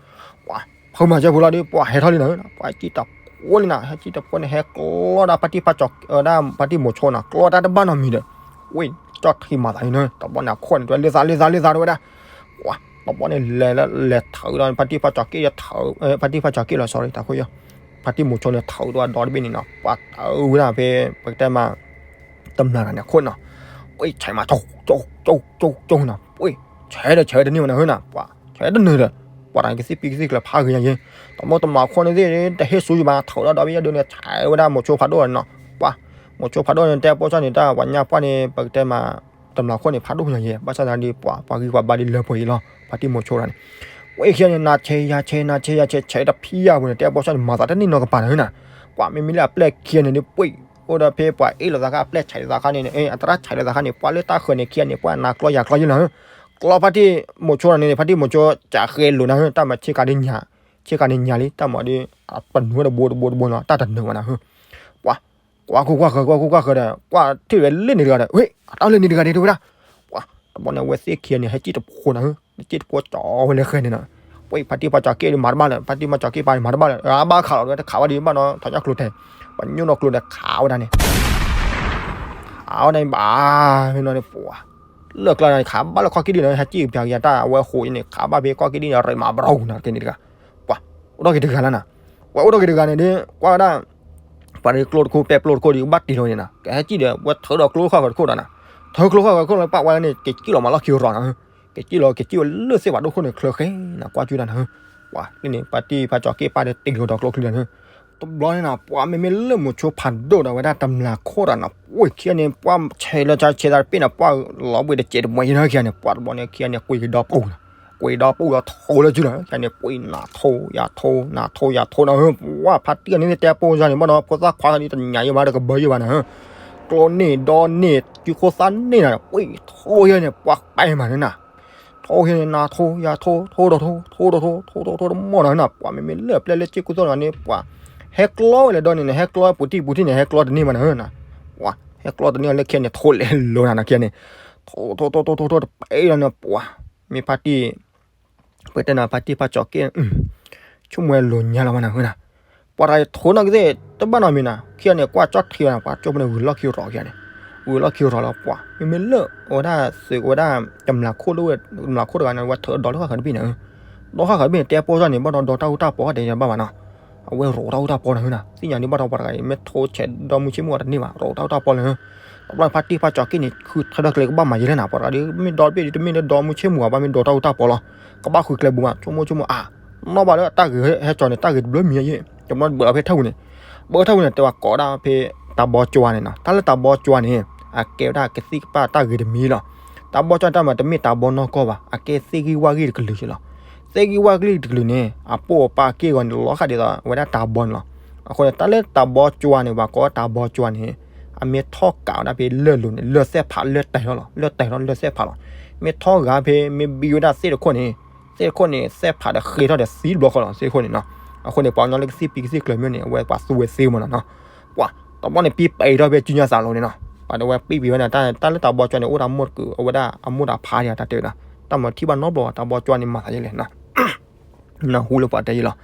ပှၤ ဖုမၤစၢၤဖိလီၤဒီး ပှၤဟဲထီၣ်လံနၤ, ပှၤစံၣ်တဖိလံနၤ, ဟဲစံၣ်တဖိန့ၣ် ဟဲကျီဒၣ်ဖါတံၢ်ဖါကၠီၤ ဒၣ်ဖါတံၢ်မိၤဆိနၤ ကျီတၢ်တဘၣ်နီတမံၤဒီး ဝ့ၢ် ကၠီၣ်ထံမၤသးန့ၣ် တဘျီန့ၣ်အခိၣ်န့ၣ် တဲလ့သးလ့သးလ့သးတဲဝဲဒၣ်, ပှၤ တဘျီန့ၣ် လဲၤလၢလဲၤထုးဒီးဖါတံၢ်ဖါကၠီၤက့ၣ် ဖါတံၢ်ဖါကၠီၤက့ၣ်လီၤ sorry တၢ်ခိၣ်ယီၤ, ဖါတံၢ်မိၤဆိန့ၣ် ထုးဒီးအဒီတဘ့ၣ်န့ၣ်နီၤ ပှၤထုးဝဲဒၣ်ဖဲ ပကတဲမး တမျၢ်တဂၤန့ၣ်အခိၣ်နီၤ, ပှၤဆဲးမး ကၠိ ကၠိ ကၠိ ကၠိ ကၠိနီၤ, ပှၤဆဲးဒီးဆဲးတန့ၢ်ဝဲနၤဟၢနၤ, ပှၤဆဲးတန့ၢ်ဒီး ပှၤတၢ်ကသံၣ်ပံၤကသံၣ်ကျၢၤဖးဂ့ၤညါယ့, တမ့ၢ်တမျၢ်ခိၣ်န့ၣ်သ့ၣ် တဟ့ၣ်ဆူယဘၣ် ထုးဒီးဒီဘ့ၣ်ယဲဒုးန့ၣ် ဆဲးဝဲဒၣ်မိၤဆိဖးဒိၣ်နီၤ, ပှၤ ပှၤ မိၤဆိဖးဒိၣ်န့ၣ် တဲပိၢ်စၢ်န့ၣ် တၢ်ပှၤညါပှၢ်န့ၣ် ပကတဲမး တမျးခိၣ်န့ၣ် ဖးဒိၣ်ပညီယဲ ဘၣ်ဆၣ်သနာ်ဒီး ပှၤပှၤဂံၢ်ပှၤဘါဒီးလၢပှဲၤအံၤလီၤ ဖါတံၢ်မိၤဆိတဂၤန့ၣ်, ဝဲခံဂၤန့ၣ် နၤဆဲးယၤဆဲး နၤဆဲးယၤဆဲး ဆဲးတဖံးယၤပူၤန့ၣ် တဲပိၢ်စၢ်န့ၣ် မၤသးတန့ၢ်နီတကပၤန့ၣ်နၤ, ပှၤမ့မ့ၢ်လၢအပျဲၢ်ခံဂၤန့ၣ်ဒီး ပှ့ၢ် အိၣ်ဒီးဖဲပှၤအ့ၣ်လိာ်သးခါ အပျဲၢ်ဆဲးလိာ်သးခါန့ၣ် အတရၣ်ဆဲးလိာ်သးခါန့ၣ် ပှၤလၢတၢ်ဃၢၤန့ၣ် ခံဂၤန့ၣ် ပှၤနၤကျီယၤကျီယဲလီၤဧၢ, ကျီဖါတံၢ်မိၤဆိန့ၣ် ဖါတံၢ်မိၤဆိ ကးဃဲလိာ်နၤဧၢ, တၢ်မၤဆ့ကၤဒ်ညါ ဆ့ကၤန့ၣ်ညါလံ တၢ်မၤဒီး ပနုာ်တဘိတဘိတဘိနီၤ တၢ်တနုာ်ဘၣ်နၤဧၢ, ပှၤ ကွၢ်ခိၣ်ကွၢ်ဃၢၤ ကွၢ်ခိၣ်ကွၢ်ဃၢၤဒီး ကွၢ်ထံၣ်ဝဲလၢန့ၣ်တဂၤဒီး ဝ့ၢ် အတၢ်လၢန့ၣ်တဂၤဒ်တဲဝဲဒၣ်, ပှၤ တဘျီန့ၣ် အဝဲသ့ၣ်ခံဂၤန့ၣ် ဟဲစံၣ်တဖိနၤဧၢ, စံၣ်တဖိကၠီဝဲလၢဃဲန့ၣ်နီၤ, ပှၤဖါတံၢ်ဖါကၠီက့ၣ်ဒီးမၤတဘၣ်လၢၤ ဖါတံၢ်ဖါကၠီက့ၣ်ပၢ်န့ၣ် မၤတဘၣ်လၢၤ အဘၣ်ခးလီၤဝဲတခးဘၣ်ဒီး ဘၣ်နီၤ ထီၣ်ညၣ်ကျိၤတဲာ်, ပှၤညိၣ်နီၢ်ကျိၤဒီးခးဝဲဒၣ်န့ၣ် ခးဝဲဒၣ်န့ၣ်ဘၣ်, ဖဲနီၤန့ၣ် ပှၤ လၢၢ်ကျါန့ၣ် ခးဘၣ်လၢခီၣ်က့ၣ်ဒံၣ်နီၤ ဟဲစံၣ်ပၠးကယၤတၢ်အဝဲဃိးအံၤန့ၣ် ခးဘၣ်ဖဲခီၣ်က့ၣ်ဒံၣ်န့ၣ် ရ့မၤဘရီနၤ ကဲန့ၣ်တဂၤ, ပှၤ အိၣ်ထီၣ်က့ၤတဂၤလၢနၤ, ပှၤအိၣ်ထီၣ်က့ၤတဂၤန့ၣ်ဒီး ကွၢ်ဝဲဒၣ် ပှၤဒီးကျိတခိၣ် ပဲပျိတခိၣ်ဒီး ဘၣ်တ့ၢ်လီၤန့ၣ်နီၤ ကဟဲစံၣ်ဒီး ဝဲထုးဒီးကျိဃၣ်ဃၢၤတခိၣ်ဒီးနၤ, ထုးကျိဃၣ်ဃၢၤတခိၣ်လၢပာ်ဝဲန့ၣ် ကစံၣ်လီၤမၤလီၢ်ခံရီၤနၤ, ကစံၣ်လီၤ ကစံၣ်ဝဲလၢသ့ၣ်ပှၤဒိၣ်ခိၣ်န့ၣ် ချၢဃဲနၤ ကွၢ်ကၠူတၢ်နၤ, ပှၤလၢန့ၣ် ဖါတံၢ်ဖါကၠီက့ၣ်ပၢ်ဒီးတ့ၢ်လီၤဒီးကျိချံဒီးနၤ, တဘျီန့ၣ်နီၤ ပှၤမ့မ့ၢ်လၢမိၤဆိဖးဒိၣ်ဒီးဝဲဒၣ်တမျးခိၣ်ဒီးနၤ ပှၤခံဂၤန့ၣ် ပှၤဆဲးလၢဆဲးသးတပ့ၢ်နၤ ပှၤလီၤဘှံးတစဲးတမှဲၤယဲၢ်နၤခံဂၤန့ၣ် ပှၤတဘျီန့ၣ်ခံဂၤန့ၣ် ကွံာ်ကဒီပူၤနၤ ကွံာ်ဒီပူၤဒီးထိးလၢစုလီၤ ခံဂၤန့ၣ် ပှံၤနၤထိယၤထိ နၤထိယၤထိနၤဧၢ, ပှၤဖါတံၢ်န့ၣ်တဲပိၢ်စၢ်န့ၣ် ဘၣ်ဒီးဖိသၣ်ခွါန့ၣ် တညၣ်ယဲၢ်ဘၣ်ဒီးကဘၢယဲၢ်ဘၣ်နၤဧၢ, ကျိန့ၢ်ဒီန့ၢ် စုခိၣ်သၣ်န့ၢ်နၤ ပှံၤထိယဲၢ်န့ၣ် ပှၤပဲမးန့ၣ်နၤ, ထိယဲၢ်န့ၣ် နၤထိယၤထိ ထိဒီးထိ ထိဒီးထိ ထိထိထိတမီၢ်နၤဧၢနၤ, ပှၤမ့မ့ၢ်လၢပျဲၢ်လၢစ့ၢ်ကီးသိးနၤန့ၣ် ပှၤဟဲကျီဝဲလၢဒီန့ၣ်န့ၣ် ဟဲကျီဝဲပူၤတံၢ်ပူၤတံၢ်န့ၣ် ဟဲကျီတန့ၢ်ဘၣ်နၤဧၢနၤ, ပှၤဟဲကျီတန့ၢ်လၢခံဂၤန့ၣ် ထိလဲၤလိၤနၤနၤခံဂၤန့ၣ် ထိထိထိထိထိတပဲလီၤန့ၣ် ပှၤ မ့ၢ်ဖါတံၢ် ပတဲနၤ ဖါတံၢ်ဖါကၠီက့ၣ် ဆိကမိၣ်ဝဲလိၤညါလီၤမးနၤဧၢနၤ, ပှၤတဂၤထိနီၢ်ကသ့ၣ် တဘၣ်နီတမံၤနၤ ခံဂၤန့ၣ် ကွၢ်ကၠီထံဝဲနၤ ပှၤကၠီဖိန့ၣ် ဂုၤလီၢ်ခံရီၤခံဂၤန့ၣ်, ဂုၤလီၢ်ခံရီၤလီၤ ပှၤ မ့မ့ၢ်လၢ အဝဲဒၣ်သုးဝဲဒၣ် တမျးခိၣ်လၢဝဲ တမျးခိၣ်တဂၤန့ၣ် ဝဲထုးဒီလၢဃၣ်ဃၢၤတဘ့ၣ်နၤဧၢ, ဒီဃၣ်ဃၢၤတဘ့ၣ်န့ၣ် တဲပိၢ်စၢ်န့ၣ် ဘၣ်ဒီးဒီတၢ်အူတၢ်ပီတဘၣ်ဘၣ်နီၤ, အဝဲရိးတၢ်အူတၢ်ပီနၤဧၢနၤ, သ့ၣ်ညါဒ်ဘၣ်ဒီးပှၤတဂၤအံၤ မ့ၢ်ထိဆဲးဒီမုၢ်ဆ့ၣ်မုၢ်အီၤတန့ၢ်ဘၣ် ရိးတၢ်အူတၢ်ပီလၢ တဘျီဖါတံၢ်ဖါကၠီက့ၣ်န့ၣ် ဃုထၢထီၣ်ကျဲကဘၣ်မၤယဲလဲၣ်နၤ ပှၤတဂၤဒီး မ့ၢ်ဒီတဘ့ၣ်ဒီး တမ့ၢ်လၢဒီမုၢ်ဆ့ၣ်မုၢ်ဘၣ် ဘၣ်မ့ၢ်ဒီတၢ်အူတၢ်ပီလီၤ, ကဘၣ်ဃုကျဲဘူးမး ဆိကမိၣ်ဆိကမိၣ်အါ, နီၢ်ဘၣ်လၢတၢ်ဂ့ၤဟဲကၠီန့ၣ် တၢ်ဂ့ၤတဘျီမံၤယဲၢ်, တဘျီဘၣ်လီၤဖဲထၢၣ်ပူၤန့ၣ်, ဘၣ်ထၢၣ်ပူၤန့ၣ် တဲဝဲကိးဒၣ်ဖဲ တၢ်ဘီကၠွါန့ၣ်နီၤ, တၢ်လၢတၢ်ဘီကၠွါန့ၣ် အကဲဝဲဒၣ်ကသံၣ်ကပၣ်တၢ်ဂ့ၤတမံၤလီၤ, တၢ်ဘီကၠွါတၢ်မၤတမ့ၢ်တၢ်ဘီနီၢ်ကီၢ်ဘၣ် အကဲသ့ၣ်ဂံၢ်ဝၣ်ဂံၢ်တကလုာ်လီၤ, သ့ၣ်ဂံၢ်ဝၣ်ဂံၢ်တကလုာ်န့ၣ် အပိၢ်အပၢ်က့ၢ်ဂီၤန့ၣ် လီၤဃာ်ဒ်သိးဝဲဒၣ်တၢ်ဘီန့ၣ်လီၤ, အဃိန့ၣ် တၢ်လၢတၢ်ဘီကၠွါန့ၣ် ပှၤကိးတၢ်ဘီကၠွါန့ၣ် အမ့ၢ်ထီၣ်ကးဝဲဒၣ်ဖဲလၢၢ်လိၤန့ၣ် လၢၢ်သဲၣ်ဖးလၢၢ်တဲာ်ထီၣ်လီၤ လၢၢ်တဲာ်ထီၣ်လၢၢ်သဲၣ်ဖးလီၤ, မ့ၢ်ထီၣ်ဂၤဖဲမ့ၢ်ဘံဝဲဒၣ်သ့ၣ်တခိၣ်န့ၣ်, သ့ၣ်တခိၣ်န့ၣ် သဲၣ်ဖးဒီးဃ့ထီၣ်ဒီးသံတဘျီဃီလီၤ သ့ၣ်တခိၣ်န့ၣ်နီၤ, အဃိန့ၣ် ပှၤကညီလၢကသံၣ်ပံၤကသံၣ်ကျၢၤမ့ၢ်န့ၣ် အဝဲပှၤသူဝဲသ့မ့ၢ်နီၤနီၤ, ပှၤ တဘျီန့ၣ်ပံပံထီၣ်ဖဲစုညါသးလီၤန့ၣ်နီၤ, ပှၤတဝဲပံပံဝဲန့ၣ် တၢ်လၢတၢ်ဘီကၠွါန့ၣ် အိၣ်တၢ်မိၢ်တကုး အဝဲဒၣ်အမိၢ်တဖါဒံးတၢ်တဲဝဲဒၣ်, တၢ်မၤထံၣ်ဘၣ်နီတဘျီ တၢ်ဘီကၠွါန့ၣ်မၤသးယဲလဲၣ်နီၤ နၢ်ဟူလၢပှၤတဲယဲလီၤ,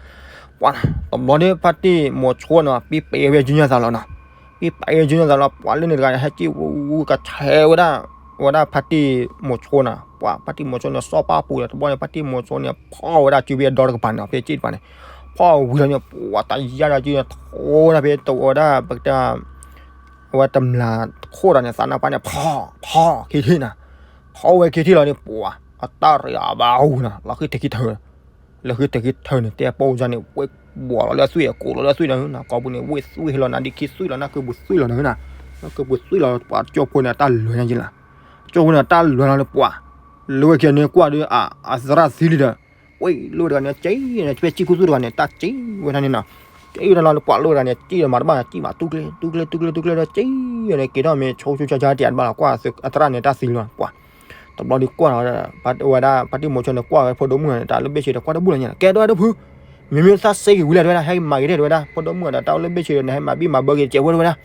ပှၤ တဘျီဒီးဖါတံၢ်မိၤဆိနီၤ ပံပံဝဲစုညါသးလီၤနီၤ, ပံပံဝဲစုညါသးလီၤ ပှၤလၢန့ၣ်တဂၤန့ၣ် ဟဲက့ၤဝူကဆဲးဝဲဒၣ်, ဝဲဒၣ်ဖါတံၢ်မိၤဆိနီၤ ပှၤဖါတံၢ်မိၤဆိန့ၣ် စီၤပၢ်ပူၤဒီး တဘျီန့ၣ် ဖါတံၢ်မိၤဆိန့ၣ် ဖီၣ်ဝဲဒၣ်စုဖဲအဒီတကပၤန့ၣ် ဖဲက့ၣ်တကပၤန့ၣ်, ဖီၣ်ဝံၤလီၤန့ၣ် ပှၤတယါဒီးစုန့ၣ် ထိဝဲဒၣ်ဖဲတဝဲဒၣ်ပကတဲ အဝဲတမျးခိၣ်ဒီးန့ၣ် သးနါပှၢ်န့ၣ် ဖီၣ် ဖီၣ်ခံထံၣ်နၤ, ဖီၣ်ဝဲခံထံၣ်လီၤန့ၣ် ပှၤ အတၢ်ရ့အဘၣ်အူနၤ လီၤဃံၢ်ထဲခံထၢ, လီၤဃံၢ်ထဲခံထၢန့ၣ် တဲပိၢ်စၢ်န့ၣ် ဝ့ၢ်ဘှီးလီၤလၢအသွံၣ် ကိးလီၤလၢအသွံၣ်နၤ နၤ ကိးပူၤန့ၣ် ဝ့ၢ်သွံၣ်ဟဲလီၤနၤ ဒ်ခံသွံၣ်လီၤ နၢ်ကၢပူၤသွံၣ်လီၤနၤနၤ, နၢ်ကၢပူၤသွံၣ်လီၤ ပှၤကၠိဖိန့ၣ် အတၢ်လၢာ်ညါယံလီၤ, ကၠိဖိန့ၣ် အတၢ်လၢာ်လီၤလၢပှၤ လၢဝဲခံန့ၣ်ကွၢ်ဒီး အသရၣ်သံလံဒီး ဝ့ၢ်လၢဝဲတဂၤန့ၣ် က့ၤန့ၣ် ဖဲကံၢ်ခူသူၣ်တဂၤန့ၣ် တၢ်က့ၤဝဲဒၣ်န့ၣ်နီၤ, က့ၤဝဲဒၣ်လီၤလၢပှၤလၢဝဲတဂၤန့ၣ် က့ၤဒီးမၤတဘၣ် က့ၤမးတူၢ်ကျဲ တူၢ်ကျဲ တူၢ်ကျဲဒီးက့ၤန့ၣ် က့ၤထီၣ်မ့ၢ်ဆိဆိဆါဆါတယးတဘၣ်လီၤ ကွၢ်အသရၣ်န့ၣ်တၢ်သံလီၤ ပှၤ တဘျီဒီးကွၢ်လီၤ ဝဲဒၣ် ဖါတံၢ်မိၤဆိန့ၣ် ကွၢ်ဝဲဖိဒိၣ်မုၣ်န့ၣ် တၢ်လၢဘ့ၣ်ဆ့ဒီး ကွၢ်တဘူၣ်လီၤညါ ကဲဒိၣ်ဝဲဒၣ်ဖု မ့မ့ၢ်သးစ့က့ၤဝံၤလီၤတဝဲဒၣ် ဟဲမၤက့ၤတၢ်တဝဲဒၣ် ဖိဒိၣ်မုၣ်ဒီး တၢ်အိၣ်လၢဘ့ၣ်ဆ့ဒီး နဟဲမၤဘံၣ်မၤဘၢက့ၤတစဲးဖိတဝဲဒၣ်,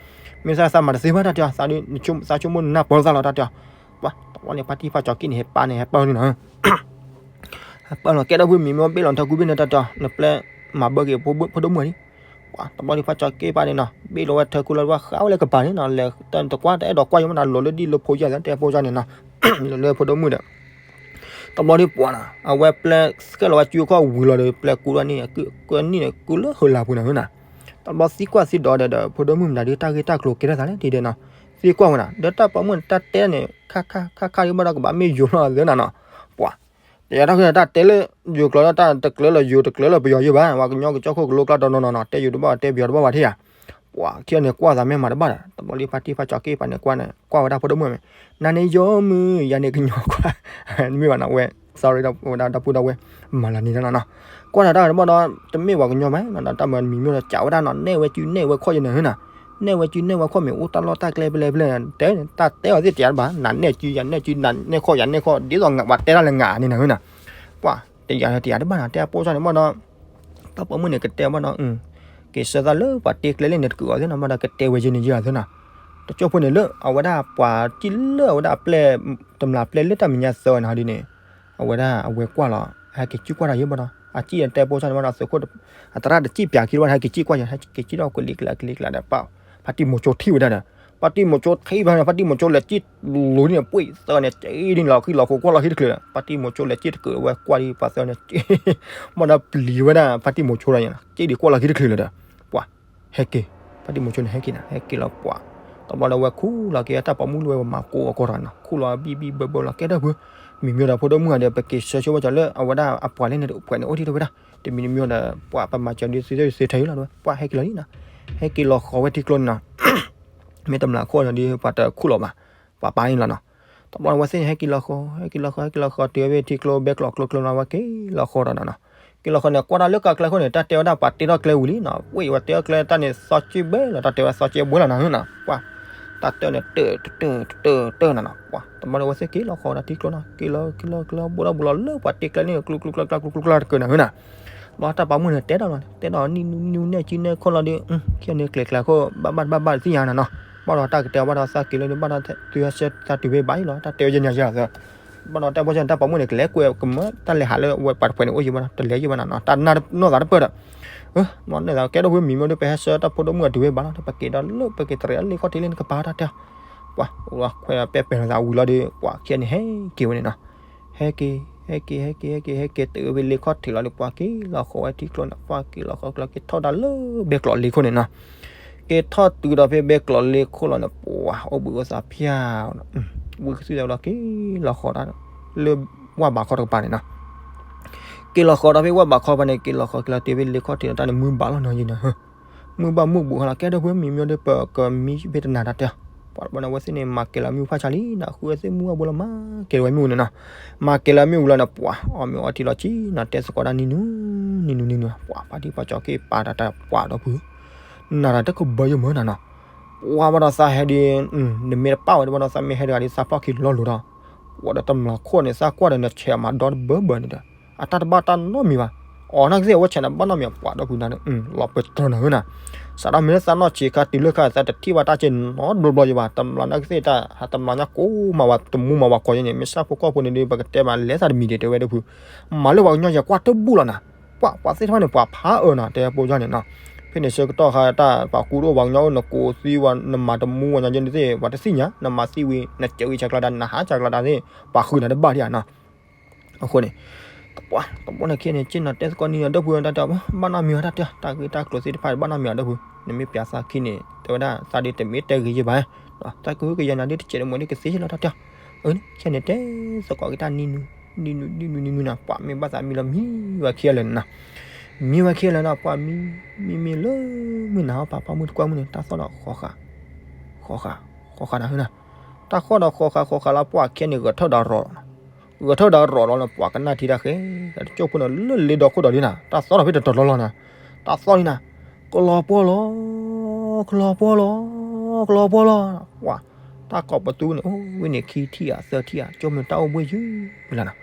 မ့ၢ်သးသးမၤတသ့ဘၣ်တၢ်တဲအီၤ သးဆိကမိၣ်နၢ်ပၢၢ်သးလီၤတၢ်တဲအီၤ, ပှၤ တဘျီန့ၣ် ဖါတံၢ်ဖါကၠီက့ၣ်န့ၣ် ဟဲပၢ်န့ၣ် ဟဲပၢ်န့ၣ်နီၤ ပၢ်လီၤ ကဲဒၣ်ဖုမံၤမ့ၢ်ဘ့ၣ်လီၤထၢကူဘ့ၣ်န့ၣ်တၢ်တဲအီၤ နပျဲမၤဘၢက့ၤဖိဒိၣ်မုၣ်န့ၣ်, ပှၤ တဘျီဒီးဖါကၠီက့ၣ်ပၢ်န့ၣ်နီၤ ဘ့ၣ်လီၤဝဲထၢကူလီၤတဘၣ် ဃါဝဲလၢကပၤန့ၣ်နီၤ လဲၤတကွၢ်တအဲၣ်ဒိးကွၢ်ယိမးနီၤ လိၤလၢဒ်လၢဖိယါသးတဲဖိယါန့ၣ်နီၤ လိၤလၢဖိဒိၣ်မုၣ်ဒီး တဘျီဒီးပှၤနီၤ အဝဲပျဲဃဲလီၤဝဲစုခီၣ်ဝံၤလီၤဒီး ပျဲကူဒီးန့ၣ် ကနံၣ်န့ၣ် ကူလၢဟၢလၢပူၤန့ၣ်နီၤ, တဘျီသံကွၢ်သံဒိးဒီး ဖိဒိၣ်မုၣ်မတၤဒုးတၢ်ဂ့ၢ်တၢ်ကျိၤကဲထီၣ်သးလဲၣ်ဒ်န့ၣ်နီၤ, သံကွၢ်ဝဲနီၤ ဒီးတၢ်ပိာ်မုၣ်န့ၣ် တၢ်တဲန့ၣ် ခါခါခါခါဒ်ဘၣ်ဒီး ကဘၣ်မ့ၢ်ယိၤလီၤသ့နီၤနီၤ, ပှၤ တယၤတၢ်ဃုတၢ်တဲလၢ ယိၤကျိာ်ဒီးတၢ်တကျၢၤလီၤယိၤတကျၢၤလီၤပယီၤယိၤဘၣ် ပှၤကညီကစၢၢ်ခိၣ်ကလိကျါတနီၤနီၤနီၤ တဲယိၤတဘၣ်တဲပယီၤတဘၣ်ဘၣ်ထံၣ်ဧါ, ပှၤခံဂၤန့ၣ်ကွၢ်သးမ့ၢ်မၤတဘၣ်ဒီး တဘျီလံဖါတံၢ်ဖါကၠီက့ၤပာ်န့ၣ်ကွၢ်န့ၣ် ကွၢ်ဝဲဒၣ်ဖိဒိၣ်မုၣ်မ့ၢ် နၤန့ၣ်ယီမုၢ် ယၤန့ၣ်ကညီကွၢ် မ့ၢ်ဘၣ်နီၤဝဲ sorry ဒီပုၢ်ဒီဝဲၢ် မၤလၢနံၤလီၤနီၤ ကွၢ်တၢ်တၢ်တဘၣ်ဒီး တမ့ၢ်ပှၤကညီဘၣ်နီၤ တၢ်မၤမံၤမ့ၢ်ဒီးကးဝဲဒၣ်နီၤ နဲၣ်ဝဲစုနဲၣ်ဝဲခီၣ်ယဲၢ်န့ၣ်ဟၢနၤ နဲၣ်ဝဲစုနဲၣ်ဝဲခီၣ်မ့ၢ်အိၣ်တၢ်လီၢ်တၢ်ကျဲဖဲလဲၣ်ဖဲလဲၣ် တဲတၢ်တဲအီၤသ့ၣ်တယါတဘၣ် နၤနဲၣ်စုယၤနဲၣ်စု နၤနဲၣ်ခီၣ်ယၤနဲၣ်ခီၣ် ဒ်သိးပှၤတဲတၢ်လၢနၤန့ၣ်နၤဟၢနၤ ပှၤတယၤတယၤတဘၣ်နီၤ တဲအပိၢ်စၢ်န့ၣ်ဘၣ်ဒီး တၢ်ပိာ်မုၣ်န့ၣ်ကတဲဘၣ်ဒီး က့ၤဆၢသးလၢပှၤတ့ကျဲလၢန့ၣ်တကုးအီၤသ့ၣ်နီၤ ဘၣ်ဒီးကတဲဝဲယဲၢ်န့ၣ်ယဲၢ်အီၤသ့ၣ်နီၤ တကၠိၢ်ဖိန့ၣ်လၢအဝဲဒၣ်ပှၤစံၣ်လၢအဝဲဒၣ်အပျဲၢ် တမျးပျဲၢ်လၢတၢ်မဲာ်ညါသၢဝဲန့ၣ်ဟီဒ်န့ၣ် အဝဲဒၣ်အဝဲကွၢ်လီၤ ဟဲက့ၤစံၣ်ကွၢ်တၢ်ယဲၢ်ဘၣ်ဒီး အစံၣ်တဲပိာ်စၢ်န့ၣ်ဘၣ်ဒီး သုးခိၣ် အသရၣ်တစံၣ်ပၠးခံဘၣ် ဟဲက့ၤစံၣ်ကွၢ်ယဲၢ် ဟဲက့ၤစံၣ်ဒီးကလံၤကျါကလံၤကျါဒီး ပၢ် ဖါတံၢ်မိၤဆိထံၣ်ဝဲဒၣ်ဒီး ဖါတံၢ်မိၤဆိထံၣ်ဘၣ်န့ၣ် ဖါတံၢ်မိၤဆိထံၣ်ဝဲဒၣ်န့ၣ် ဖါတံၢ်မိၤဆိလဲၤစံၣ်လိၤဒ်န့ၣ် ပှ့ၢ်သၢန့ၣ် က့ၤဒ်န့ၣ်လီၤဃံလီၤဃိကွၢ်လီၤဟံၣ်တချုးဒီး ဖါတံၢ်မိၤဆိလဲၤစံၣ်တကုးဝဲကွၢ်ဒ်ပှၤသၢန့ၣ် ဘၣ်ဒီးပျံၤဝဲဒၣ် ဖါတံၢ်မိၤဆိဒီး က့ၤဒ်ကွၢ်လီၤဟံၣ်တချုးလၢၤဒီး ပှၤ ဟဲက့ၤ ဖါတံၢ်မိၤဆိန့ၣ်ဟဲက့ၤနီၤ ဟဲက့ၤလီၤပှၤ တဘျီဒီးဝဲခူၣ်လီၤက့ၤတၢ်ပိာ်မုၣ်လၢဝဲပမၤကိးအကီၢ်တဂၤနီၤ ခူၣ်လီၤဘံၣ်ဘံၣ်ဘၢဘၢလီၤ ကဲထီၣ်ဖု မံၤမံၤဒီးဖိဒိၣ်မုၣ်ဂၤဒီး ပက့ၤဆၢဆိဝဲကီးလၢအဝဲဒၣ်အပှၤလဲၣ်န့ၣ် တအိၣ်ဖှဲးန့ၣ်အိၣ်ထံၣ်ထီၣ်ဝဲဒၣ် တမံၤတမံၤဒီး ပှၤပမၤစၢၤဒ်သ့သ့ထဲအံၤလီၤ ပှၤဟဲက့ၤလီၤလံနီၤ ဟဲက့ၤလီၤဃီၤဝဲထံကျိန့ၣ်နီၤ မ့ၢ်တမျးခိၣ်ဒီး ပှၤတခူၣ်လီၤဘၣ် ပှၤပာ်န့ၣ်လီၤနီၤ တဘျီန့ၣ် ဝဲသ့ၣ်န့ၣ် ဟဲက့ၤလီၤဃီၤ ဟဲက့ၤလီၤဃီၤ ဟဲက့ၤလီၤဃီၤ တုၤဝဲထံကျိဘဲကျိးကျိကျိလီၤ ဝဲက့ၤလီၤဃီၤဒီးနီၤ က့ၤလီၤဃီၤန့ၣ် ကွၢ်တၢ်လၢကကျဲခိၣ်န့ၣ် တၢ်တဲဝဲဒၣ်ပှၤတ့ထီၣ်ကျဲဝံၤလံနီၤ ဝဲအံၤဝဲတ့ထီၣ်ကျဲတၢ်န့ၣ် သီကၠ့ဘဲလီၤ တၢ်တဲဝဲသီကၠ့ဘဲလီၤနီၤနီၤ ပှၤ တၢ်တဲန့ၣ် တၢၢ်တၢၢ်တၢၢ်တၢၢ်နီၤနီၤ ပှၤ တဘျီန့ၣ် ဝဲသ့ၣ်က့ၤလီၤဃီၤဒီးထံကျိနီၤ က့ၤလီၤက့ၤလီၤက့ၤလီၤ ဘိၣ်ဒီးဘိၣ်လီၤလၢပှၤတ့ကျဲန့ၣ် ကျူကျူကျူကျူကျူကျူကျူကျူတကၢၢ်နီၤဟၢနီၤ ဘၣ်တၢ်ပိာ်မုၣ်န့ၣ် တဲဒီးလီၤ တဲဒီးနံၣ်နူနံၣ်နူနဲၣ်စုနဲၣ်ခီၣ်လီၤဒီး ခဲန့ၣ်ကျဲၤကျဲၤခိၣ် ဘၣ်ဘၣ်တဘၣ်ဘၣ်တသ့ၣ်ညါနီၤနီၤ ဘၣ်ဒီးတၢ်ကတဲဘၣ်ဒီးသးက့ၤလၢ ဘၣ်ဒီးသုဟဲဆှၢသးတုၤဖဲဘၣ်အံၤလီၤ တၢ်တဲဝဲယဲၢ်ညါယဲၢ်လီၤ ဘၣ်ဒီးတၢ်ပိာ်မုၣ်န့ၣ် ကလဲၤကွဲးကမၢတၢ်လဲၤဟးလၢဝဲပှၤတဖှဲးန့ၣ်အိၣ်ယံၤဘၣ်နီၤ တလဲၤယံၤဘၣ်နီၤနီၤ တၢ်နၢ်နီၢ်သးတပၢၢ်ဒီး မ့ၢ်န့ၣ်သးကဲထီၣ်ဖုမံၤမ့ၢ်ဒီး ပဟဲဆှၢတၢ်ဖိဒိၣ်မုၣ်အတုၤဖဲဘၣ်လီၤ ပက့ၤဒီးလၢပက့ၤတရံးလၢလ့ခီၣ်ထံးလၢနကပၤတၢ်တဲ ပှၤ အိၣ်လီၤခွဲးဒီးပဲပဲလီၤသးဝံၤလီၤဒီး ပှၤခံဂၤန့ၣ်ဟဲက့ၤဝဲန့ၣ်နီၤ ဟဲက့ၤ ဟဲက့ၤ ဟဲက့ၤ ဟဲက့ၤ ဟဲက့ၤ တုၤဖဲလ့ခီၣ်ထံးလီၤဒီး ပှၤက့ၤလီၤဃီၤဝဲထံကျိန့ၣ် ပှၤက့ၤလီၤဃီၤကျိက့ၤထီၣ်ဒၣ်လၢဘဲကျိးလ့ခိၣ်န့ၣ်နီၤ က့ၤထီၣ်တုၤဒီးဖဲဘဲကျိးလ့ခိၣ်လီၤန့ၣ် ပှၤ အိၣ်ဘှံးအိၣ်သးဖၠၣ် ဝံသးစူၤလီၤက့ၤလီၤဃီၤတၢ် လၢဝၢ်ဘးခီတကပၤန့ၣ်နီၤ က့ၤလီၤဃီၤဒီးဖဲဝၢ်ဘးခီပၤန့ၣ် က့ၤလီၤဃီၤက့ၤလီၤတုၤဖဲလ့ခီၣ်ထံးန့ၣ် တၢ်န့ၣ်မုၢ်ဘၣ်လီၤနီၤယံၤန့ၣ် မုၢ်ဘၣ်မုၢ်ဘူးဟါလီၤ ကဲထီၣ်ဖုမံၤမ့ၢ်ဒီး ပကမံဖဲတနၤတၢ်တဲ ပှၤတဘျီန့ၣ် ဝဲသ့ၣ်န့ၣ် မၤကဲၤလီၤမ့ၣ်အူဖးဆါလံနီၤ ဃုဝဲသ့ၣ်မုၢ်ဘၣ်ဘူးလီၤ မၤကဲၤလီၤဝဲမ့ၣ်အူန့ၣ်နီၤ မၤကဲၤလီၤမ့ၣ်အူလီၤန့ၣ် ပှၤ အီၣ်မ့ၤအီထံလီၤဆံနီၤ တဲသကိးဒၣ်နံၤနူ နံၤနူ နံၤနူ ပှၤ ဖါတံၢ်ဖါကၠီက့ၤပာ်တၢ်တၢ်ပှၤဒီးဖု နၤတၢ်တကဘၢယမၢနၤနီၤ ပှၤဘၣ်ဒီးသးဟဲဒ် နမ့ၢ်တပာ်ဝဲဒ်ဘၣ်ဒီးသးမ့ၢ်ဟဲတဂၤဒ် သးဖီၣ်ခံလီၤလိၤဒီး ပှၤဒီးတမျးခိၣ်န့ၣ် သးကွၢ်ဒီးနဆဲးမၤဒီတဘၢဘၢန့ၣ်ဒီး အတၢ်တဘၣ်တၢ်နီတမံၤဘၣ် အီၤနာ်ကသ့ၣ်အဝဲဆဲးန့ၣ် ဘၣ်နီတမံၤ ပှၤဒီးဖုနၤန့ၣ် လီၤပတြၢၤနၤဟၢနၤ စးထီၣ်မ့ၢ်လၢသးနီၢ်ဆံးခါတုၤလၢခါသးတထံၣ်ဘၣ်တၢ်ကဲနီတဘျီဘျီယဘၣ် တမျးနာ်ကသ့ၣ်တၢ် တမျးညါကိးမးဝဲ တမူမးဝဲကီးယဲန့ၣ် မ့ၢ်ဆၣ်ဖိကီၢ်ဖိန့ၣ်ဒီး ပကတဲမးလဲၤသးတမံၤဒံးတဲဝဲဒီးဖု မၤလၢပှၤကညီယဲၢ်ကွၢ်တဘူၣ်လီၤနၤ ပှၤ ပှၤသ့ၣ်တဖၣ်န့ၣ် ပှၤဖးအၢနီၤ တဲပိၢ်ယါန့ၣ်နီၤ ဖဲန့ၣ်ဆၢကတီၢ်ခါတၢ် ပှၤကူတအိၣ်ပှၤကညီအိၣ် နကိးသံဝဲ နမၤတမူဝဲညါယဲန့ၣ်သ့ၣ် ပှၤတသ့ၣ်ညါ နမၤသံဝံၤ နစၢၤဝံၤဆဲးကျါတၢ် နဟးဆဲးကျါတၢ်သ့ၣ် ပှၤဃုနၤတဘၣ်ဒံးဧါနီၤ အဃိန့ၣ် တပှၢ် တဘျီန့ၣ်ခံဂၤန့ၣ် က့ၤနီၤတဲသကိးနံၤနီၤ ဒီပုၢ်ဝဲၢ်တၢ်တဲ ဘၣ်နီတမံၤဝဲတၢ်တဲ တၢ်ဂ့ၢ်တၢ်ကျိၤသ့ၣ်တဖၣ် ဘၣ်နီတမံၤဝဲဒီပုၢ် နမ့ၢ်ပျးသးခံန့ၣ် တဲဝဲဒၣ် သးဒ်တမ့ၢ်တဲဂ့ၤယဲၢ်ဘၣ် တၢ်ကဟုကယာ်နၤဒ်တစဲးတမှဲၤဒ်ကသ့ယဲၢ်လီၤတၢ်တဲ အၢ န့ၣ် ခံဂၤန့ၣ်တဲသကိးက့ၤတၢ်နံၤနူ နံၤနူ နံၤနူ နံၤနူနီၤ ပှၤမ့ၢ်ဘၣ်သးမံလီၤမံဝဲခံဂၤလၢာ်န့ၣ်နီၤ မံဝဲခံဂၤလၢာ်နီၤ ပှၤမံ မံမံလၢမုၢ်နၤဟီ ပာ်ဖီမုၢ်တကွၢ်မုၢ်န့ၣ် တၢ်သီၣ်ဒီးဃီဃာ် ဃီဃာ် ဃီဃာ်နၤဟၢနၤ တၢ်ဃီၣ်ဒီးဃီဃာ်ဃီဃာ်လၢပှၤခံဂၤန့ၣ် ဂဲၤထၢၣ်ဒီးရီၤ ဂဲၤထၢၣ်ဒီးရီၤလီၤန့ၣ် ပှၤကနၣ်ထံတၢ်ဃဲ တကၠိၢ်ဖိန့ၣ် လၢလ့ဒီခိၣ်ဒီးလံနၤ တၢ်သီၣ်ဒီးဖဲတတီၤလီၤလီၤနၤ တၢ်သီၣ်လံနၤ ကလီၤပှီၢ်လီၤ ကလီၤပှီၢ်လီၤ ကလီၤပှီၢ်လီၤ ပှၤ တၢ်ကိးပသူန့ၣ် အိၣ်ဝဲန့ၣ်ခံထံၣ်ဧါသၢထံၣ်ဧါ ကၠိၢ်မုၢ်တၢ်အိၣ်ဘှ့ၣ်ယုၢ်လီၤနၤ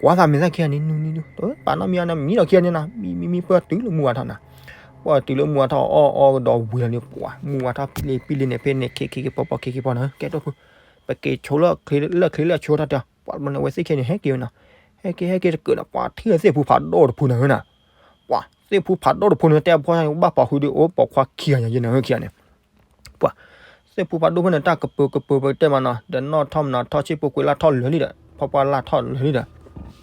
ကွၢ်သးမ့ၢ်သၣ်ခံဂၤန့ၣ် နူနူနူ ပာ်နီတမံၤအီၤနၤ မံဒီးခံဂၤန့ၣ်နၤ မံမံမံ ပၢၢ်တုၤလၢမုၢ်ဝါထီၣ်နၤ ပၢၢ်တုၤလၢမုၢ်ဝါထီၣ်အီၣ်အီကဒီးဝံၤလီၤန့ၣ် ပှၤ မုၢ်ဝါထီၣ်ပံလ့ပံလ့န့ၣ် ဖဲန့ၣ် ခ့ခ့က့ၤပီပီ ခ့ခ့ပီနၤ ကဲတိၢ်ဖိ ပက့ၤဆိလၢချ့လၢအဆိတၢ်တဲ ပှၤတဘျီန့ၣ် ဝဲသ့ၣ်ခံဂၤန့ၣ် ဟဲက့ၤဝဲနၤ ဟဲက့ၤဟဲက့ၤတကုးနၤ ပှၤထံၣ်သ့ၣ်ဖူဖးဒိၣ်တဖုနၤဟၢနၤ ပှၤ သ့ၣ်ဖူဖးဒိၣ်တဖုန့ၣ် တဲဖီဘၣ်ပာ်ဃုာ်ဒီး အိၣ်ပိာ်ခွါခံဂၤယၤယဲၢ်နၤဟၢခံဂၤန့ၣ် ပှၤ သ့ၣ်ဖူဖးဒိၣ်ဖဲန့ၣ် တၢ်ကပၢၤကပၢၤပတဲမးနီၤ ဒီးနီၣ်ထီၣ်မနုၤထီၣ် ဆ့ပူၤကွံာ်လၢ်ထီၣ်လၢာ်လံဒီး ဖီပှၢ်လၢ်ထီၣ်လၢာ်လံဒီး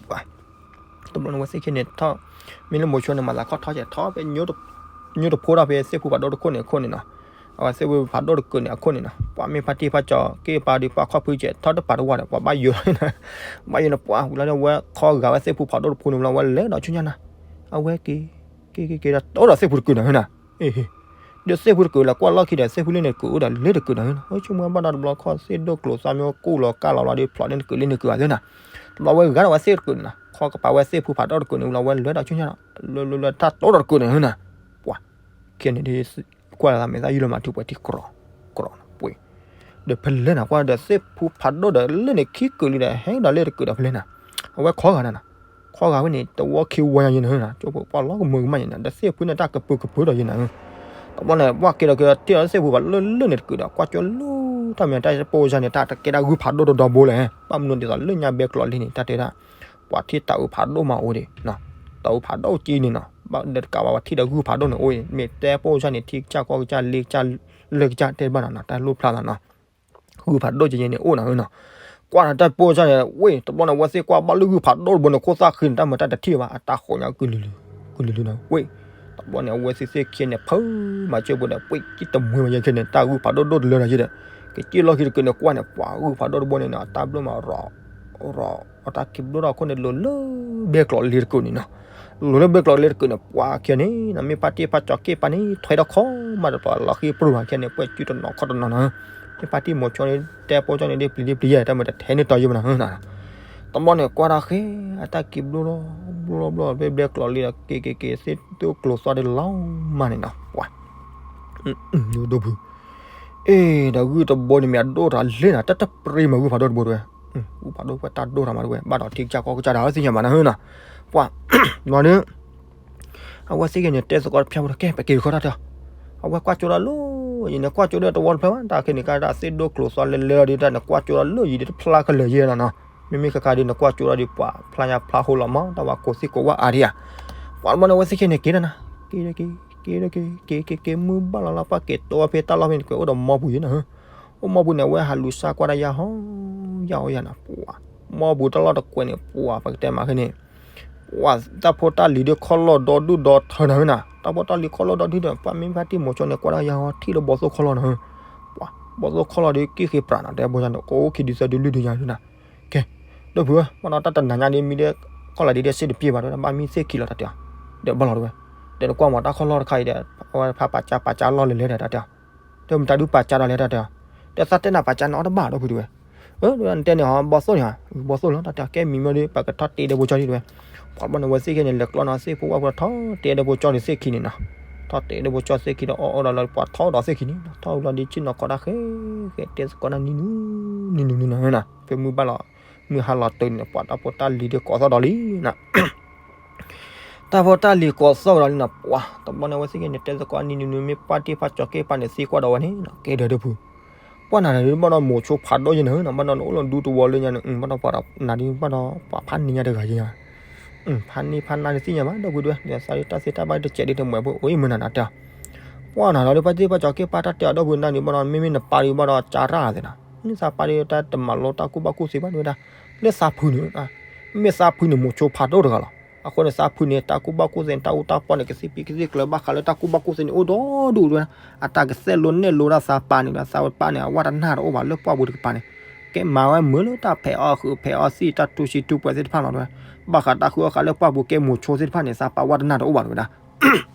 ပှၤ တဘျီန့ၣ်ဝဲသ့ၣ်ခံဂၤန့ၣ်ထီၣ် မ့ၢ်လၢမိၤဆိန့ၣ် မၤသးခီၣ်ထီၣ်ကဲထီၣ်ဖဲ ညိတဖိဒၣ်ဖဲသ့ၣ်ဖူဖးဒိၣ်တခိၣ်န့ၣ်အခိၣ်န့ၣ်နီၤ အဝဲသ့ၣ်ဖူဖးဒိၣ်တကုးန့ၣ်အခိၣ်န့ၣ်နီၤ ပှၤမ့ၢ်ဖါတံၢ်ဖါကၠီၤက့ၤပာ်ဒီး ပှၤခီၣ်ဖုကဲ ထီၣ်တပာ်တဝၢ်ဒီး ပှၤဘၣ်ယိၤလီၤ ဘၣ်ယိၤန့ၣ် ပှၤဝံၤလီၤဒီး ဝဲခီဂာ်ဝဲသ့ၣ်ဖူဖးဒိၣ်တဖုန့ၣ်ဘျီ ဝဲလဲၤဒီးဆူညါနၤ အဝဲက့ၤ က့ၤက့ၤက့ၤဒီး တိၢ်ဒီးသ့ၣ်ဖူတကုးနၤဟၢနၤ အ့ၣ် ဒီးသ့ၣ်ဖုတကုာ်လၢကွၢ်လီၢ်ခံဒီး သ့ၣ်ဖုလၢန့ၣ်တကုာ်အိၣ်ဒီးလၢတကုာ်နီၤ, ဆိကမိၣ်ဘၣ်ဒီးတဘျီခီၣ်သ့ၣ်ဒိၣ်ကျိၤသီမ့ၢ်အိၣ်ကူၣ်လီၤကၢ်လီၤဘျီဒီး ဖျိးန့ၢ်တကုာ်လၢန့ၣ်ကုာ်ဘၣ်သ့နီၤ, တဘျီဝဲဂၤဒီးဝဲသ့ၣ်တကုာ်န့ၣ်နီၤ, ခီကပၤဝဲသ့ၣ်ဖုဖးဒိၣ်တကုာ်န့ၣ် ဝံၤလီၤဝဲလၢတၢ်ဆူညါဒီး လၢလၢလၢတၢ်တိၢ်ဒီးတကုာ်န့ၣ်နီၤ, ပှၤ ခဲန့ၣ်ဒ် ကွၢ်လၢသးမဲာ်သၣ်ယုၢ်လၢမၤထူပှဲၤထံကြီကြီပှ့ၤ, ဒီးဖဲလဲၣ်နီၤကွၢ်ဒီးသ့ၣ်ဖုဖးဒိၣ်ဒီးလၢန့ၣ်ခံကုာ်လံဒီး ဟဲဒီးလၢတကုာ်ဒီးဖဲလဲၣ်နီၤ, အဝဲခီဂာ်နီၤနီၤ, ခီဂာ်ဝဲန့ၣ် တဝီခံဝီညါယဲနီၤ, ကၠိဖိပှၢ်လီၤကမၢကမၣ်ယဲနီၤ, ဒီးသ့ၣ်ဖုန့ၣ်တၢ်ကပၢၤကပၢၤဒီးယဲနီၤ, တဘျီန့ၣ် ပှၤက့ၤဒီးက့ၤထံၣ်ဒီးသ့ၣ်ဖုဖးဒိၣ်လၢလၢန့ၣ်တကုာ်ဒီး ကွၢ်ကၠိလၢတၢ်မ့ၢ်တၢ်ပိၢ်စၢ်န့ၣ် တၢ်တကဲတၢ်ဂုၢ်ဖးဒိၣ်တဒီဘိလဲၣ်, ဘၣ်မနုၤဒ်သိးလၢညါဘဲကျိးလံန့ၣ် တၢ်တဲဒၣ် ပှၤထံၣ်တၢ်အုးဖးဒိၣ်မးအိၣ်ဒံး, တၢ်အုးဖးဒိၣ်ကံန့ၣ်နီၤ, ဘၣ်ဒီးတကးဘၣ်ပှၤထံၣ်ဒီးဂုၢ်ဖးဒိၣ်န့ၣ်အိၣ်, မ့ၢ်တဲပိၢ်စၢ်န့ၣ် ထံကစၢ်ကီၢ်ကစၢ်လ့ကစၢ်လၢကစၢ်တဲဘၣ်နီၤနီၤ, တၢ်လိၣ်ဖျါသးနီၤ, ဂုၢ်ဖးဒိၣ်ကယဲန့ၣ်အိၣ်နီၤနီၤ, ကွၢ်ဒီးတၢ်ပိၢ်စၢ်န့ၣ် ဝ့ၢ် တဘျီန့ၣ် အဝဲသ့ၣ်ကွၢ်ဘၣ်လၢဂုၢ်ဖးဒိၣ်တဘိန့ၣ် ခိၣ်သၣ်ဃံန့ၣ် တၢ်မၤတၢ်တထံၣ်ဘၣ် အတၢ်ဃိးညါကလုာ်လုာ် ကလုာ်လုာ်နီၤ, ဝ့ၢ် တဘျီန့ၣ် အဝဲသ့ၣ်သ့ၣ်ခံန့ၣ် ဖုမၤစၢၤပူၤဒီး ပှ့ၤကံၣ်တမှံၤမးယဲခဲန့ၣ် တၢ်ဂုၢ်ဖးဒိၣ်ဒိၣ်တလၢဒီးယဲဒီး ကစံၣ်လီၢ်ခံတကုာ်န့ၣ် ကွၢ်န့ၣ် ပှၤဂုၢ်ဖးဒိၣ်တဘိန့ၣ်နီၤ အတၢ်ဘျၢမးရီၤ ရီၤ အတၢ်ခံဘျိထီၣ်အခိၣ်န့ၣ် လိၤလၢဘဲကျိးလ့တကုာ်န့ၣ်နီၤ, လိၤလၢဘဲကျိးလ့တကုာ်န့ၣ် ပှၤခဲန့ၣ်နီၤ မ့ၢ်ဖါတံၢ်ဖါကၠီၤက့ၢ်ပၢ်န့ၣ် ထွဲဒီးခီမးတတီၤလီၤဃံပရူၢ်မးခဲန့ၣ် ပှဲၤစုတနီၤခီတနီၤနီၤ, မ့ၢ်ဖါတံၢ်မိၤဆိန့ၣ် တဲပိၢ်ကၠီန့ၣ်ဒ်ပျံၤဒ်ပျံၤယဲ တၢ်မၤတထဲန့ၣ်တီၤယဲမးနီၤ, တဘျီန့ၣ် ကွၢ်တၢ်ဃဲ အတၢ်က့ၤဘျိလီၤ ဘျိလီၤဘျိလီၤ ဘဲဘဲကျိးလ့ဒီး က့ၤက့ၤက့ၤ သ့ၣ်သိၣ်ကျိၤသီဒ်လီၤမးန့ၣ်နီၤ, ပှၤ ဒိၣ်ဖု အ့ ဒီးဂုၢ်တဘိန့ၣ်မ့ၢ်အဒိၣ်တၢ်လဲၣ်နီၤ တၢ်တပြံမးဂုၢ်ဖးဒိၣ်တဘိတဝဲ, ဂုၢ်ဖးဒိၣ်ပှဲၤတၢ်ဒိၣ်တၢ်မးတဝဲ ဘၣ်ဒီးထံကစၢ်ကီၢ်ကစၢ်ဒၣ်ဝဲသ့ၣ်ညါဘၣ်နၤနီၤ, ပှၤ မ့ၢ်ဒီး အဝဲသ့ၣ်ဂ့ၤန့ၣ် တဲသကိးတဖျၢၣ်ဖိတကဲ ပက့ၤတခီတၢ်တဲအီၤ, အဝဲကွၢ်ကၠိဒီးလၢ ယန့ၣ်ကွၢ်ကၠိဒီးတဝီတဖျၢၣ်ဘၣ် တၢ်ခဲန့ၣ်ကါတၢ်သ့ၣ်ဒိၣ်ကျိၤသီလဲၤလဲၤဒီးတၢ်န့ၣ် ကွၢ်ကၠိဒီးလၢယံၤဒီးတဖျါကလၢာ်ယဲနီၤနီၤ, မ့မ့ၢ်ခါခါဒီးနကွၢ်ကၠိဒီးဒ်ပှၤဖျါညါဖျါဟိလီၤမး တၢ်ဝဲကိးသံၣ်ကိးဝၣ်အါဒံးဧါ, ပှၤတဘျီန့ၣ် အဝဲသ့ၣ်ခဲန့ၣ်က့ၤဒီးနၤ က့ၤဒီးက့ၤ က့ၤဒီးက့ၤ က့ၤက့ၤက့ၤ မုၢ်ဘၣ်လီၤလီၤ ပှၤက့ၤတိဝဲဖဲတၢ်လီၢ်ဖဲန့ၣ် ကွဲးအိၣ်ဒီးမီပူၤယဲနီၤ, အိၣ်မီပူၤန့ၣ် အဝဲဟးလူၤစါကွၢ်တၢ်ယါဟီ ယါအီယါနီၤ, ပှၤ မီပူၤတၢ်လီၢ်တကွဲးန့ၣ် ပှၤပကတဲမးခဲန့ၣ် ပှၤတၢ်ဖိတၢ်လံၤဒီးခီၣ်လီၢ်ဒီဒူၣ်ဒီထၢနၤဝဲနၤ, တၢ်ဖိတၢ်လံၤခီၣ်လီၢ်ဒီဒူၣ်ဒီး ပှၤမ့ၢ်ဖါတံၢ်မိၤဆိန့ၣ် ကွၢ်တၢ်ယါဟီထံၣ်လၢဘီသိၣ်ခီၣ်လီၢ်နၤ, ပှၤ ဘီသိၣ်ခီၣ်လီၢ်ဒီးက့ၢ်ဃ့ပြးနၤ တဲဘိၣ်န့ၣ် ကအိၣ်ခံဒုသၢဒုလွံၢ်ဒုညါဒုနၤ, ကဲ ဒီပုၢ်ဝဲၢ် ဘၣ်ဒီးတၢ်တနၤညါဒ်မံဒီး ခီၣ်လီၢ်ဒ်ဒီးစ့တပျ့ၤဘၣ် တဲဝဲဒၣ် ဘၣ်မံသ့ၣ်ခံလီၤတၢ်တဲအီၤ, ဒီးဘၣ်လီၤတဲဝဲ, ဒီးနကွၢ်မးတၢ်ခီၣ်လီၢ်တခါအံၤဒီး အဝဲဖးပာ်ကၢပာ်ကၢလီၢ်လဲၤလဲၤတၢ်တဲအီၤ, ဒီးမတၤဒုပာ်ကၢဒီးလဲၤတၢ်တဲအီၤ, ဒီးသးတဲနၤပာ်ကၢနၤအီၣ်တဘၣ်ဒီပုၢ်တဲဝဲ, အၢ နတဲန့ၣ်ဟီ ဘီသိၣ်န့ၣ်ဟီ ဘီသိၣ်လီၤ တၢ်တဲအီၤ ကဲမံမီဒီး ပကထီၣ်တ့ဒီးဖိကၠီဒ်တဲဝဲ, ပှၤဘၣ်န့ၣ်ဝဲသ့ၣ်ခံန့ၣ် လဲၤကျီနီၤသ့ၣ်ဖိဝၣ်ဖိထီၣ်တ့ဒီးဖိကၠီန့ၣ်သ့ၣ်ခံန့ၣ်နီၤ, ထီၣ်တ့ဒီးဖိကၠီသ့ၣ်ခံဒီးအီၣ်အီဒီးလီၤ ပှၤထီၣ်ဒီးသ့ၣ်ခံန့ၣ်နီၤ ထီၣ်ဝံၤလီၤဒ်ဆ့ၣ်နီၤခီတၢ်ဃဲ ဃဲတဲသကိးတၢ်နံၤနူၤ နံၤနူၤနံၤနူၤနီၤ ဖဲမုၢ်ဘၣ်လီၤ မုၢ်ဟါလီၤတၢ်န့ၣ် ပှၤတၢ်ဖိတၢ်လံၤဒီးကိးသီၣ်ဒီးလံနီၤ တၢ်ဖိတၢ်လံၤကိးသီၣ်ဝဲဒီးလံနီၤ ပှၤ တဘျီန့ၣ် အဝဲသ့ၣ်က့န့ၣ် တဲသကိးနံၤနံၤနံၤ မ့ၢ်ပှၢ်တ့ၢ်ဖးကၠီၤက့ၢ်ပၢ်န့ၣ် သံကွၢ်ဒီးဝဲန့ၣ်နီၤ ကဲဒီးတပူၤ ပှၢ်နၤဒီး ဘၣ်ဒီးမိၤဆိဖးဒိၣ်ယဲန့ၣ်နီၤ ဘၣ်ဒီးနအိၣ်လီၤဒူတဝီလၢညါန့ၣ် ဘၣ်ဒီးပှၤနၤဒ်ဘၣ်ဒီးပှၤဖးန့ၢ်ညါတဂၤယဲ ဖးန့ၢ်ဖးနါန့ၣ်သ့ၣ်ညါဘၣ် ဒီပုၢ်ဒဝဲၢ် ဒီးသးဒ်တၢ်သ့တၢ်ဘၣ်တစဲးဒ်တမှဲၤဖိအိၣ်အံၤမုၢ်နၤနၤတဲအီၤ ပှၢ်နၤဒီး ပှၢ်တ့ၢ်ဖးကၠီၤက့ၢ်ပၢ်တၢ်တဲအီၤ ဒီပုၢ်နၤန့ၣ် ဘၣ်ဒီး မ့မ့ၢ်နပၢ်ဒ်ဘၣ်ဒီးကၢရၣ်သ့နီၤ နသးပၢ်ဒ်တၢ်တမၤလိတၢ်ကူၣ်ဘၣ်ကူၣ်သ့ဘၣ်ဒ်ဝဲဒၣ် လၢသးဖုန့ၣ် မ့ၢ်သးဖုန့ၣ် မိၤဆိဖးဒိၣ်တဂၤလီၤ အဃိန့ၣ် သးဖုန့ၣ် တၢ်ကူၣ်ဘၣ်ကူၣ်သ့န့ၣ် တၢ်အူတၢ်ပီၢ်န့ၣ် ကသံၣ်ဖံးကသံၣ်ကျၢၤ ဘၣ်ဃးလၢတၢ်ကူၣ်ဘၣ်ကူၣ်သ့န့ၣ်အိၣ်ဒီဒူၣ်ဒ်ဝဲဒၣ် အတၢ်ကသဲၣ်လိနဲၣ်လိတၢ်သးပၢ်န့ၣ်ဒီး သးပၢ်န့ၣ် အဝၢ်တနၢ်တအိၣ်ဘၣ်လၢပှၢ်ပူၤတကပၤန့ၣ် ကဲမၤဝဲမုာ်လၢတၢ်ဖဲးအီၣ်ဃုာ်ဖဲးအီၣ်သံၣ် တၢ်ထူဆံးထူပှဲၤသ့ၣ်တဖၣ်လီၤဒ်ဝဲ ဘၣ်ဃးတၢ်ဃုအီၣ်ဃာ်လၢပှၢ်ပူၤကဲမိၤဆိသ့ၣ်တဖၣ်န့ၣ် သးပၢ်ဝၢ်တနၢ်တအိၣ်ဘၣ်ဒ်ဝဲဒၣ်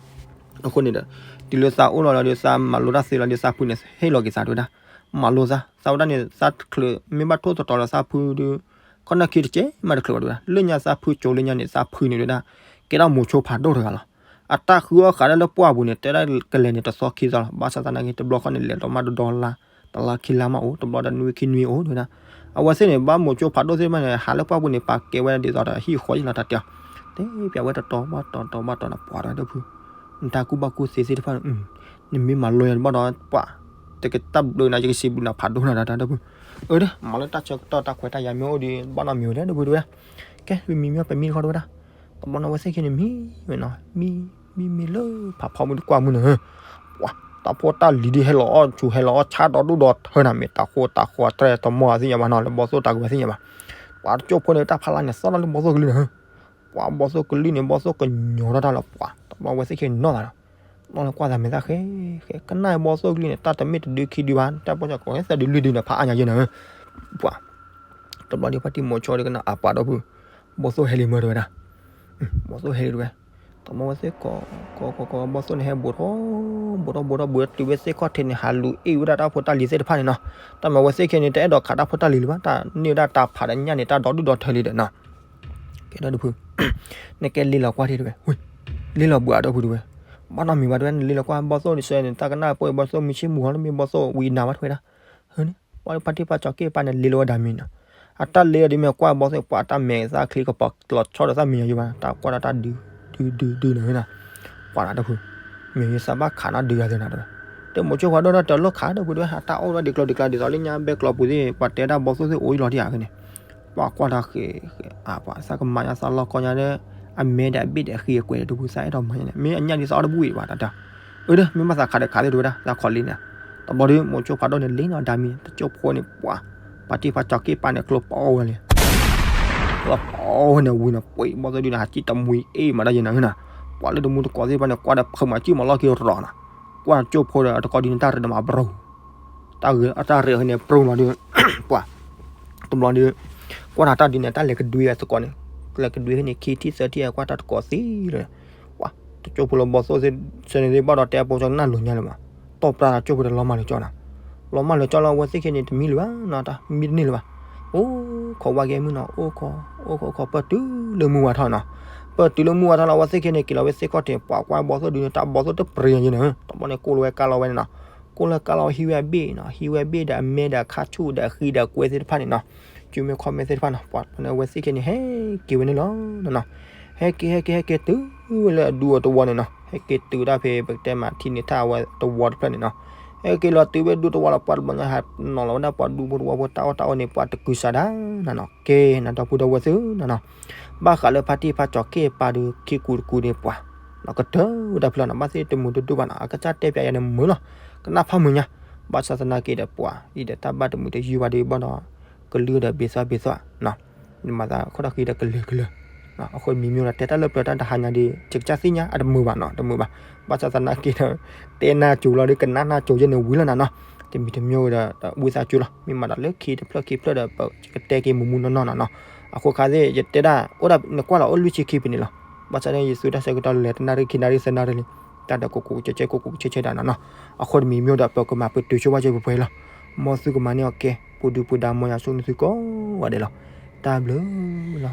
အဃိန့ၣ်ဒီး တုၤလၢသးအိၣ်လီၤလီၤဒီး သးမၤလိတၢ်သ့လီၤဒီး သးဖုန့ၣ် ဟ့ၣ်လီၤက့ၤသးဒ်ဝဲဒၣ် မၤလိသး သးဝဲဒၣ်န့ၣ် သးတချုးမ့ၢ်ဘၣ်ထိၣ်သတြီၤလၢသးဖုဒီး ခီၣ်နၢ်ခံတကဲးမးတချုးဘၣ်ဒ်ဝဲဒၣ် လၢညါသးဖုကၠိလၢညါန့ၣ် သးဖုန့ၣ်ဒ်ဝဲဒၣ် ကဲထီၣ်မိၤဆိဖးဒိၣ်တဂၤလီၤ အတၢ်ဃုအီၣ်ဃာ်ဒၣ်လၢပှၢ်ပူၤန့ၣ် တဲဒၣ်ကလဲၤန့ၣ် တသီခံသီလီၤ ဘၣ်ဆၣ်သနာ်က့ တဘျီခီန့ၣ် လဲၤဒီးမးဒီဒီလါ တလါခံလါမးအိၣ် တဘျီဒီးနွံခံနွံအိၣ်ဒ်ဝဲဒၣ် အဝဲသ့ၣ်န့ၣ် ဘၣ်မိၤဆိဖးဒိၣ်သ့ၣ်တဖၣ်န့ၣ် ဟးလၢပှၢ်ပူၤန့ၣ် ပာ်ကဲဝဲဒ်သိးဒီးဟံၣ်ဃီယလီၤတၢ်တဲအီၤ တဲပျးဝဲတတီၤဘၣ်တီၤတီၤဘၣ်တီၤန့ၣ် ပှၤဒီးဒီပုၢ် နတၢ်ကူၣ်ဘၣ်ကူၣ်သ့သ့ၣ်တဖၣ်န့ၣ် နမ့ၢ်မၤလိယၤဘၣ်ဒီး ပှၤ တကတၢၢ်ဘျုးနၤ ယကစံးဘျုးနၤဖးဒိၣ်နၤဒီးဒီပုၢ် အၢ မၤလၢတၢ်ဆၢကတီၢ်တၢ်ခွဲးတၢ်ယာ်မ့ၢ်အိၣ်ဒီး ဘၣ်နီတမံၤဝဲဒီး ဒီပုၢ်ဒ်ဝဲ ကဲ မံမံမံပမံတခီဒ်ဝဲဒၣ် တဘျီန့ၣ် အဝဲသ့ၣ်ခဲန့ၣ် မံဝဲနီၤ မံ မံမံလၢဖးဖီမုၢ်တကွၢ်မုၢ်န့ၣ် ပှၤ တၢ်ဖိတၢ်လံၤဒ်ဟဲလီၤအီၣ်ဆူၣ်ဟဲလီၤအီၣ်ဆါဒီဒူၣ်ဒီထၢနၤ မ့ၢ်တၢ်ဃိတၢ်ဃီတြဲၤတမီၢ်သ့ၣ်ညါဘၣ်နီၤ လၢဘီသိၣ်တၢ်ကဝဲသ့ၣ်ညါဘၣ် ပှၤတကၠိၢ်ဖိန့ၣ် တၢ်ဖးလါန့ၣ် သီၣ်လီၤလၢဘီသိၣ်ကလုၢ်န့ၣ် ပှၤဘီသိၣ်ကလုၢ်န့ၣ် ဘီသိၣ်ကညီၤထီၣ်တၢ်လီၤ ပှၤ တဘျီအဝဲသ့ၣ်ခဲန့ၣ်နီၢ်သးလီၤ နီၢ်လၢကွၢ်သးမဲာ်သၣ်ဃဲ ဃဲ ကနၣ်ဘီသိၣ်ကလုၢ်န့ၣ် တၢ်တမ့ၢ်တဒုခံဒုဘၣ် တၢ်ပီၢ်ကၠီၣ်ကိးသၢဒုလွံၢ်ဒုန့ၣ် ဖးအါညါယဲန့ၣ် ပှၤ တဘျီဒ်ဖါတံၢ်မိၤဆိဒီးကနၣ်အပှၤဒီပုၢ် ဘီသိၣ်ဟဲလံမၢတဝဲဒၣ် ဘီသိၣ်ဟဲလံတဝဲ တၢ်မၤဝဲသ့ၣ်ကီး ကီးကီးကီး ဘီၣ်သိၣ်န့ၣ် ဟဲဘူးထီၣ် ဘူးထီၣ်ဘူးထီၣ်ဘူး တုၤဝဲသ့ၣ်ခီၣ်ထံးန့ၣ် ဟးလူၤအ့ၣ်ဝဲဒၣ်တၢ်ဖိတၢ်လံၤသ့ၣ်တဖၣ်န့ၣ်နီၤ. တၢ်မၤဝဲသ့ၣ်ခဲန့ၣ် တအဲၣ်ဒိးခးတၢ်ဖိတၢ်လံၤလၢၤဘၣ်, တၢ်န့ၢ်ဝဲဒၣ်တၢ်ဖးဒီးညၣ်န့ၣ် တၢ်ဒီဒူၣ်ဒီထၢလံဒီးနီၤ. ကဲဒီးတဖု နကဲလ့လီၤကွၢ်ထံတဝဲ, ဝ့ၢ် လ့လီၤဘူးအါဒီးဖုတဝဲ, ဘၣ်နီတမံၤဘၣ်တဝဲ နလ့လီၤကွၢ် ဘီၣ်သိၣ်ဒ်စဲန့ၣ် တၢ်ကနၣ်ပှဲၤ ဘီၣ်သိၣ်မုၢ်ဆ့ၣ်မုၢ်ဂီၤ တမ့ၢ်ဘီၣ်သိၣ်ဝံၤနၤဘၣ်တဝဲဒၣ်. ဟၢန့ၣ် ပှၤဖါတံၢ်ဖါကၠီၤက့ၢ်ပၢ်န့ၣ် လ့လီၤဝဲဒၣ်မံၤနီၤ. အတၢ်လ့လီၤဒ်မ့ၢ်ကွၢ်ဘီၣ်သိၣ် ပှၤတၢ်မဲာ်သၣ်ချံကပီၤလီၤဆီဒီးသၣ်မံၤညီယံၤဘၣ်, တၢ်ကွၢ်ဒီးတၢ်ဒု ဒု ဒု ဒုန့ၣ်နီၤ. ပှၤဒီးတဖု မ့ၢ်ယသးဘၣ်ခးနီၣ်ဒုဂၤသ့နီၤတဝဲ, တဲမိၤဆိဖးဒိၣ်ဒီးတၢ်လီၢ်ခးဒီးဖုတဝဲ အတၢ်အိၣ်ဝဲဒ်ကျီဒ်ကျါ ဒ်သိးလၢညါဘဲကျီပူၤသ့ၣ် ပှၤတဲဒၣ်ဘီၣ်သိၣ်သ့ၣ်အိၣ်ယံၤလီၤတံၢ်ဧါန့ၣ်. ပှၤကွၢ်တၢ်ဃဲ ပှၤသးကမၤညါသးလီၢ်ကီညါဒီး အမဲဒီးအဘ့ၣ်ဒီးအဃံအကွဲးဒီးတဖု သးအဲၣ်ဒိးမၤညါန့ၣ် မ့ၢ်အညၣ်ဒ်သးအီၣ်တဘူၣ်အံၤဘၣ်တၢ်တၢ်. အၢဒီး မ့ၢ်ဘၣ်သးခးဒီးခးသ့ၣ်တဝဲဒၣ် သးခီၣ်လံန့ၣ်. တဘျီဒီး မိၤဆိဖးဒိၣ်န့ၣ် လ့နီၤဒါမံၤ တကၠိၢ်ဖိန့ၣ် ပှၤ ဖါတံၢ်ဖါကၠီၤက့ၢ်ပၢ်န့ၣ် ကျိပီဝဲလံ ကျိပီဝဲန့ၣ်ဝံၤန့ၣ် ပှ့ၤဘီၣ်သိၣ်ဒုန့ၣ် ဟးကံၣ်တမှံအ့ၣ်မးတၢ်ယဲၢ်နၤနီၤ. ပှၤလၢတမူတကိးသ့ၣ်တဖၣ်န့ၣ် ကွၢ်ဒီးဖုးမၤကံၣ်မၤလီၢ်ခံရီၤနီၤ. ကွၢ်ကၠိၢ်ဖိဒီး တကိးဒ်န့ၣ် တၢ်ရဲၣ်ဒီးမၤဘြူၤ တၢ်ဂ့ၤ တၢ်ရဲၣ်အဃိန့ၣ် ပြူလီၤဒီး ပှၤ တဘျီဒီး ကွၢ်တၢ်တၢ်ဒ်န့ၣ် တၢ်လဲၤကဒွံအသကိးန့ၣ် လဲၤကဒွံဖဲန့ၣ် ခံထံၣ်သၢထံၣ် ကွၢ်တၢ်တကိးသ့လၢၤ. ပှၤ တကၠိၢ်ဖိလၢဘီၣ်သိၣ်သ့ၣ် ဆၢန့ၣ်သ့ၣ်ဘၣ်ဒီး တဲအပိကနၣ်လိၤညါလၢၤမး, တီၢ်ပြၢတၢ်ကၠိၢ်ဖိဒီးလီၤမၢ်လၢၤကၠီနီၤ. လီၤမၢ်လၢၤကၠီလီၤ အဝဲသ့ၣ်ခဲန့ၣ် တမံလၢၤဘၣ်နီၤ, တၢ်မံတန့ၢ်လၢၤဘၣ်. အိၣ်ခိးဝါကဲမုၢ်နီၤ, အိၣ်ခိး အိၣ်ခိး အိၣ်ခိး ပၢၢ်တုၤလၢမုၢ်ဝါထီၣ်နီၤ. ပၢၢ်တုၤလၢမုၢ်ဝါထီၣ်လီၤ အဝဲသ့ၣ်ခဲန့ၣ် က့ၤလီၤဝဲသ့ၣ်ခီၣ်ထံး ပှၤကွၢ်ဘီၣ်သိၣ်ဒုန့ၣ် တၢ်ဘီၣ်သိၣ်တပြ့ၤယဲၢ်န့ၣ်, တဘျီန့ၣ် ကိၢ်လီၤဝဲကါလီၤဝဲန့ၣ်နီၤ. ကိၢ်လီၤကါလီၤ ဟံးဝဲအဘ့ၣ်နီၤ, ဟံးဝဲအဘ့ၣ်ဒီးအမဲဒီးအခါဆူၣ်ဒီးအဃံဒီးအကွဲသ့ၣ်တဖၣ်န့ၣ်နီၤ. ကၠူမ့ၢ်ခီၣ်မဲသ့ၣ်တဖၣ်နီၤ, ပှၤန့ၣ် အဝဲသ့ၣ်ခဲန့ၣ် ဟဲက့ၤဝဲန့ၣ်လီၤနီၤ. ဟဲက့ၤ ဟဲက့ၤ ဟဲက့ၤတုၤဝဲလၢအဒူအတဝီန့ၣ်နီၤ, ဟဲက့ၤတုၤဒၣ်ဖဲ ပကတဲမးထံန့ၣ်ထၣ်အဝဲတဝီတဖျၢၣ်န့ၣ်နီၤ. ဟဲက့ၤလီၤတုၤဝဲဒူတဝီလီၤ ပှၤတဘျီညါ ဟးနီၤလီၤဝဲဒၣ်ပှၤဒူဖိတဝီဖိတၢ်အီၣ်တၢ်အီန့ၣ် ပှၤတကုၤစးဒၣ်နီၤနီၤ. ကဲနီၤ ဒီပုၢ်ဒီဝဲၢ်သ့ၣ်နီၤနီၤ, ဘၣ်ဃးလၢဖါတံၢ်ဖါကၠီၤက့ၢ်ပၢ်ဒီး ခံကူတကူန့ၣ် ပှၤ နီၤကတၢၢ်ဝဲဒၣ်ဖျၢၣ်နီၤ, ဘၣ်သ့ၣ်တမုာ်တဒိၣ်ဘၣ်နီၤ, အကစၢ်တဲပၠးယၤန့ၣ်မုာ်လီၤ, ကနၣ်ဖးမုာ်ညါ. ဘၣ်ဆၣ်သနာ်က့ဒီးပှၤ အံၤဒီးတၢ်ဘၣ်တမုာ်တယုၢ်ဘၣ်ဒီးဘၣ်ဒီး ကလုၢ်ဒီးဘ့ၣ်သၣ်ဘ့ၣ်သၣ်နီၤ, နမၤသးခီၣ်ထီၣ်ဃံဒီးကလၢၤကလၢၤ. အဃိမံၤမံၤဒီး တဲတၢ်လၢပျၢၤတၢ်တဟါညါဒီး ယကစၢ်သ့ၣ်ညါအတမုာ်ဘၣ်နီၤ, တမုာ်ဘၣ်. ဘၣ်ဆၣ်သနာ်က့ဒီး တဲနၢ်ကၠိလီၤဒီး ကနၣ်နၢ်ကၠိယဲၢ်န့ၣ်ဝံၤလီၤနၤနီၤ, တမံၤတမံၤဒီး ဝံသးစူၤလီၤ. မ့ၢ်မးဒီးလၢခံတဖျၢၣ်ခံဖျၢၣ်ဒီး ပကတဲက့ၤမုာ်မုာ်နီၢ်နီၢ်နီၤနီၤ. အဃိခါသ့ၣ် ယတဲဒၣ် အိၣ်ဒၣ်နကွၢ်လီၤအိၣ်လွံၢ်ဆံခံဖဲန့ၣ်လီၤ. ဘၣ်ဆၣ်န့ၣ် ယသူတၢ်ဆၢကတီၢ်လဲၤတနၣ်ရံၣ်ခံနၣ်ရံၣ်သၢနၣ်ရံၣ်လံ, တၢ်ဒီးကိးကိးကဲကဲ ကိးကိးကဲကဲဒၣ်နီၤနီၤ. အဃိတမံၤမံၤဒီး ပကမၤပတုာ်ဆိဝဲကဲပှဲၤပှဲၤလီၤ. မ်သုကမၤန့ၢ်အီၤကဲ ပူၤဒုပူၤဒါမ်ယွၤဆိၣ်ဂ့ၤသုကိးဂၤဒဲးလီၤ. တၢ်ဘျုးလီၤ.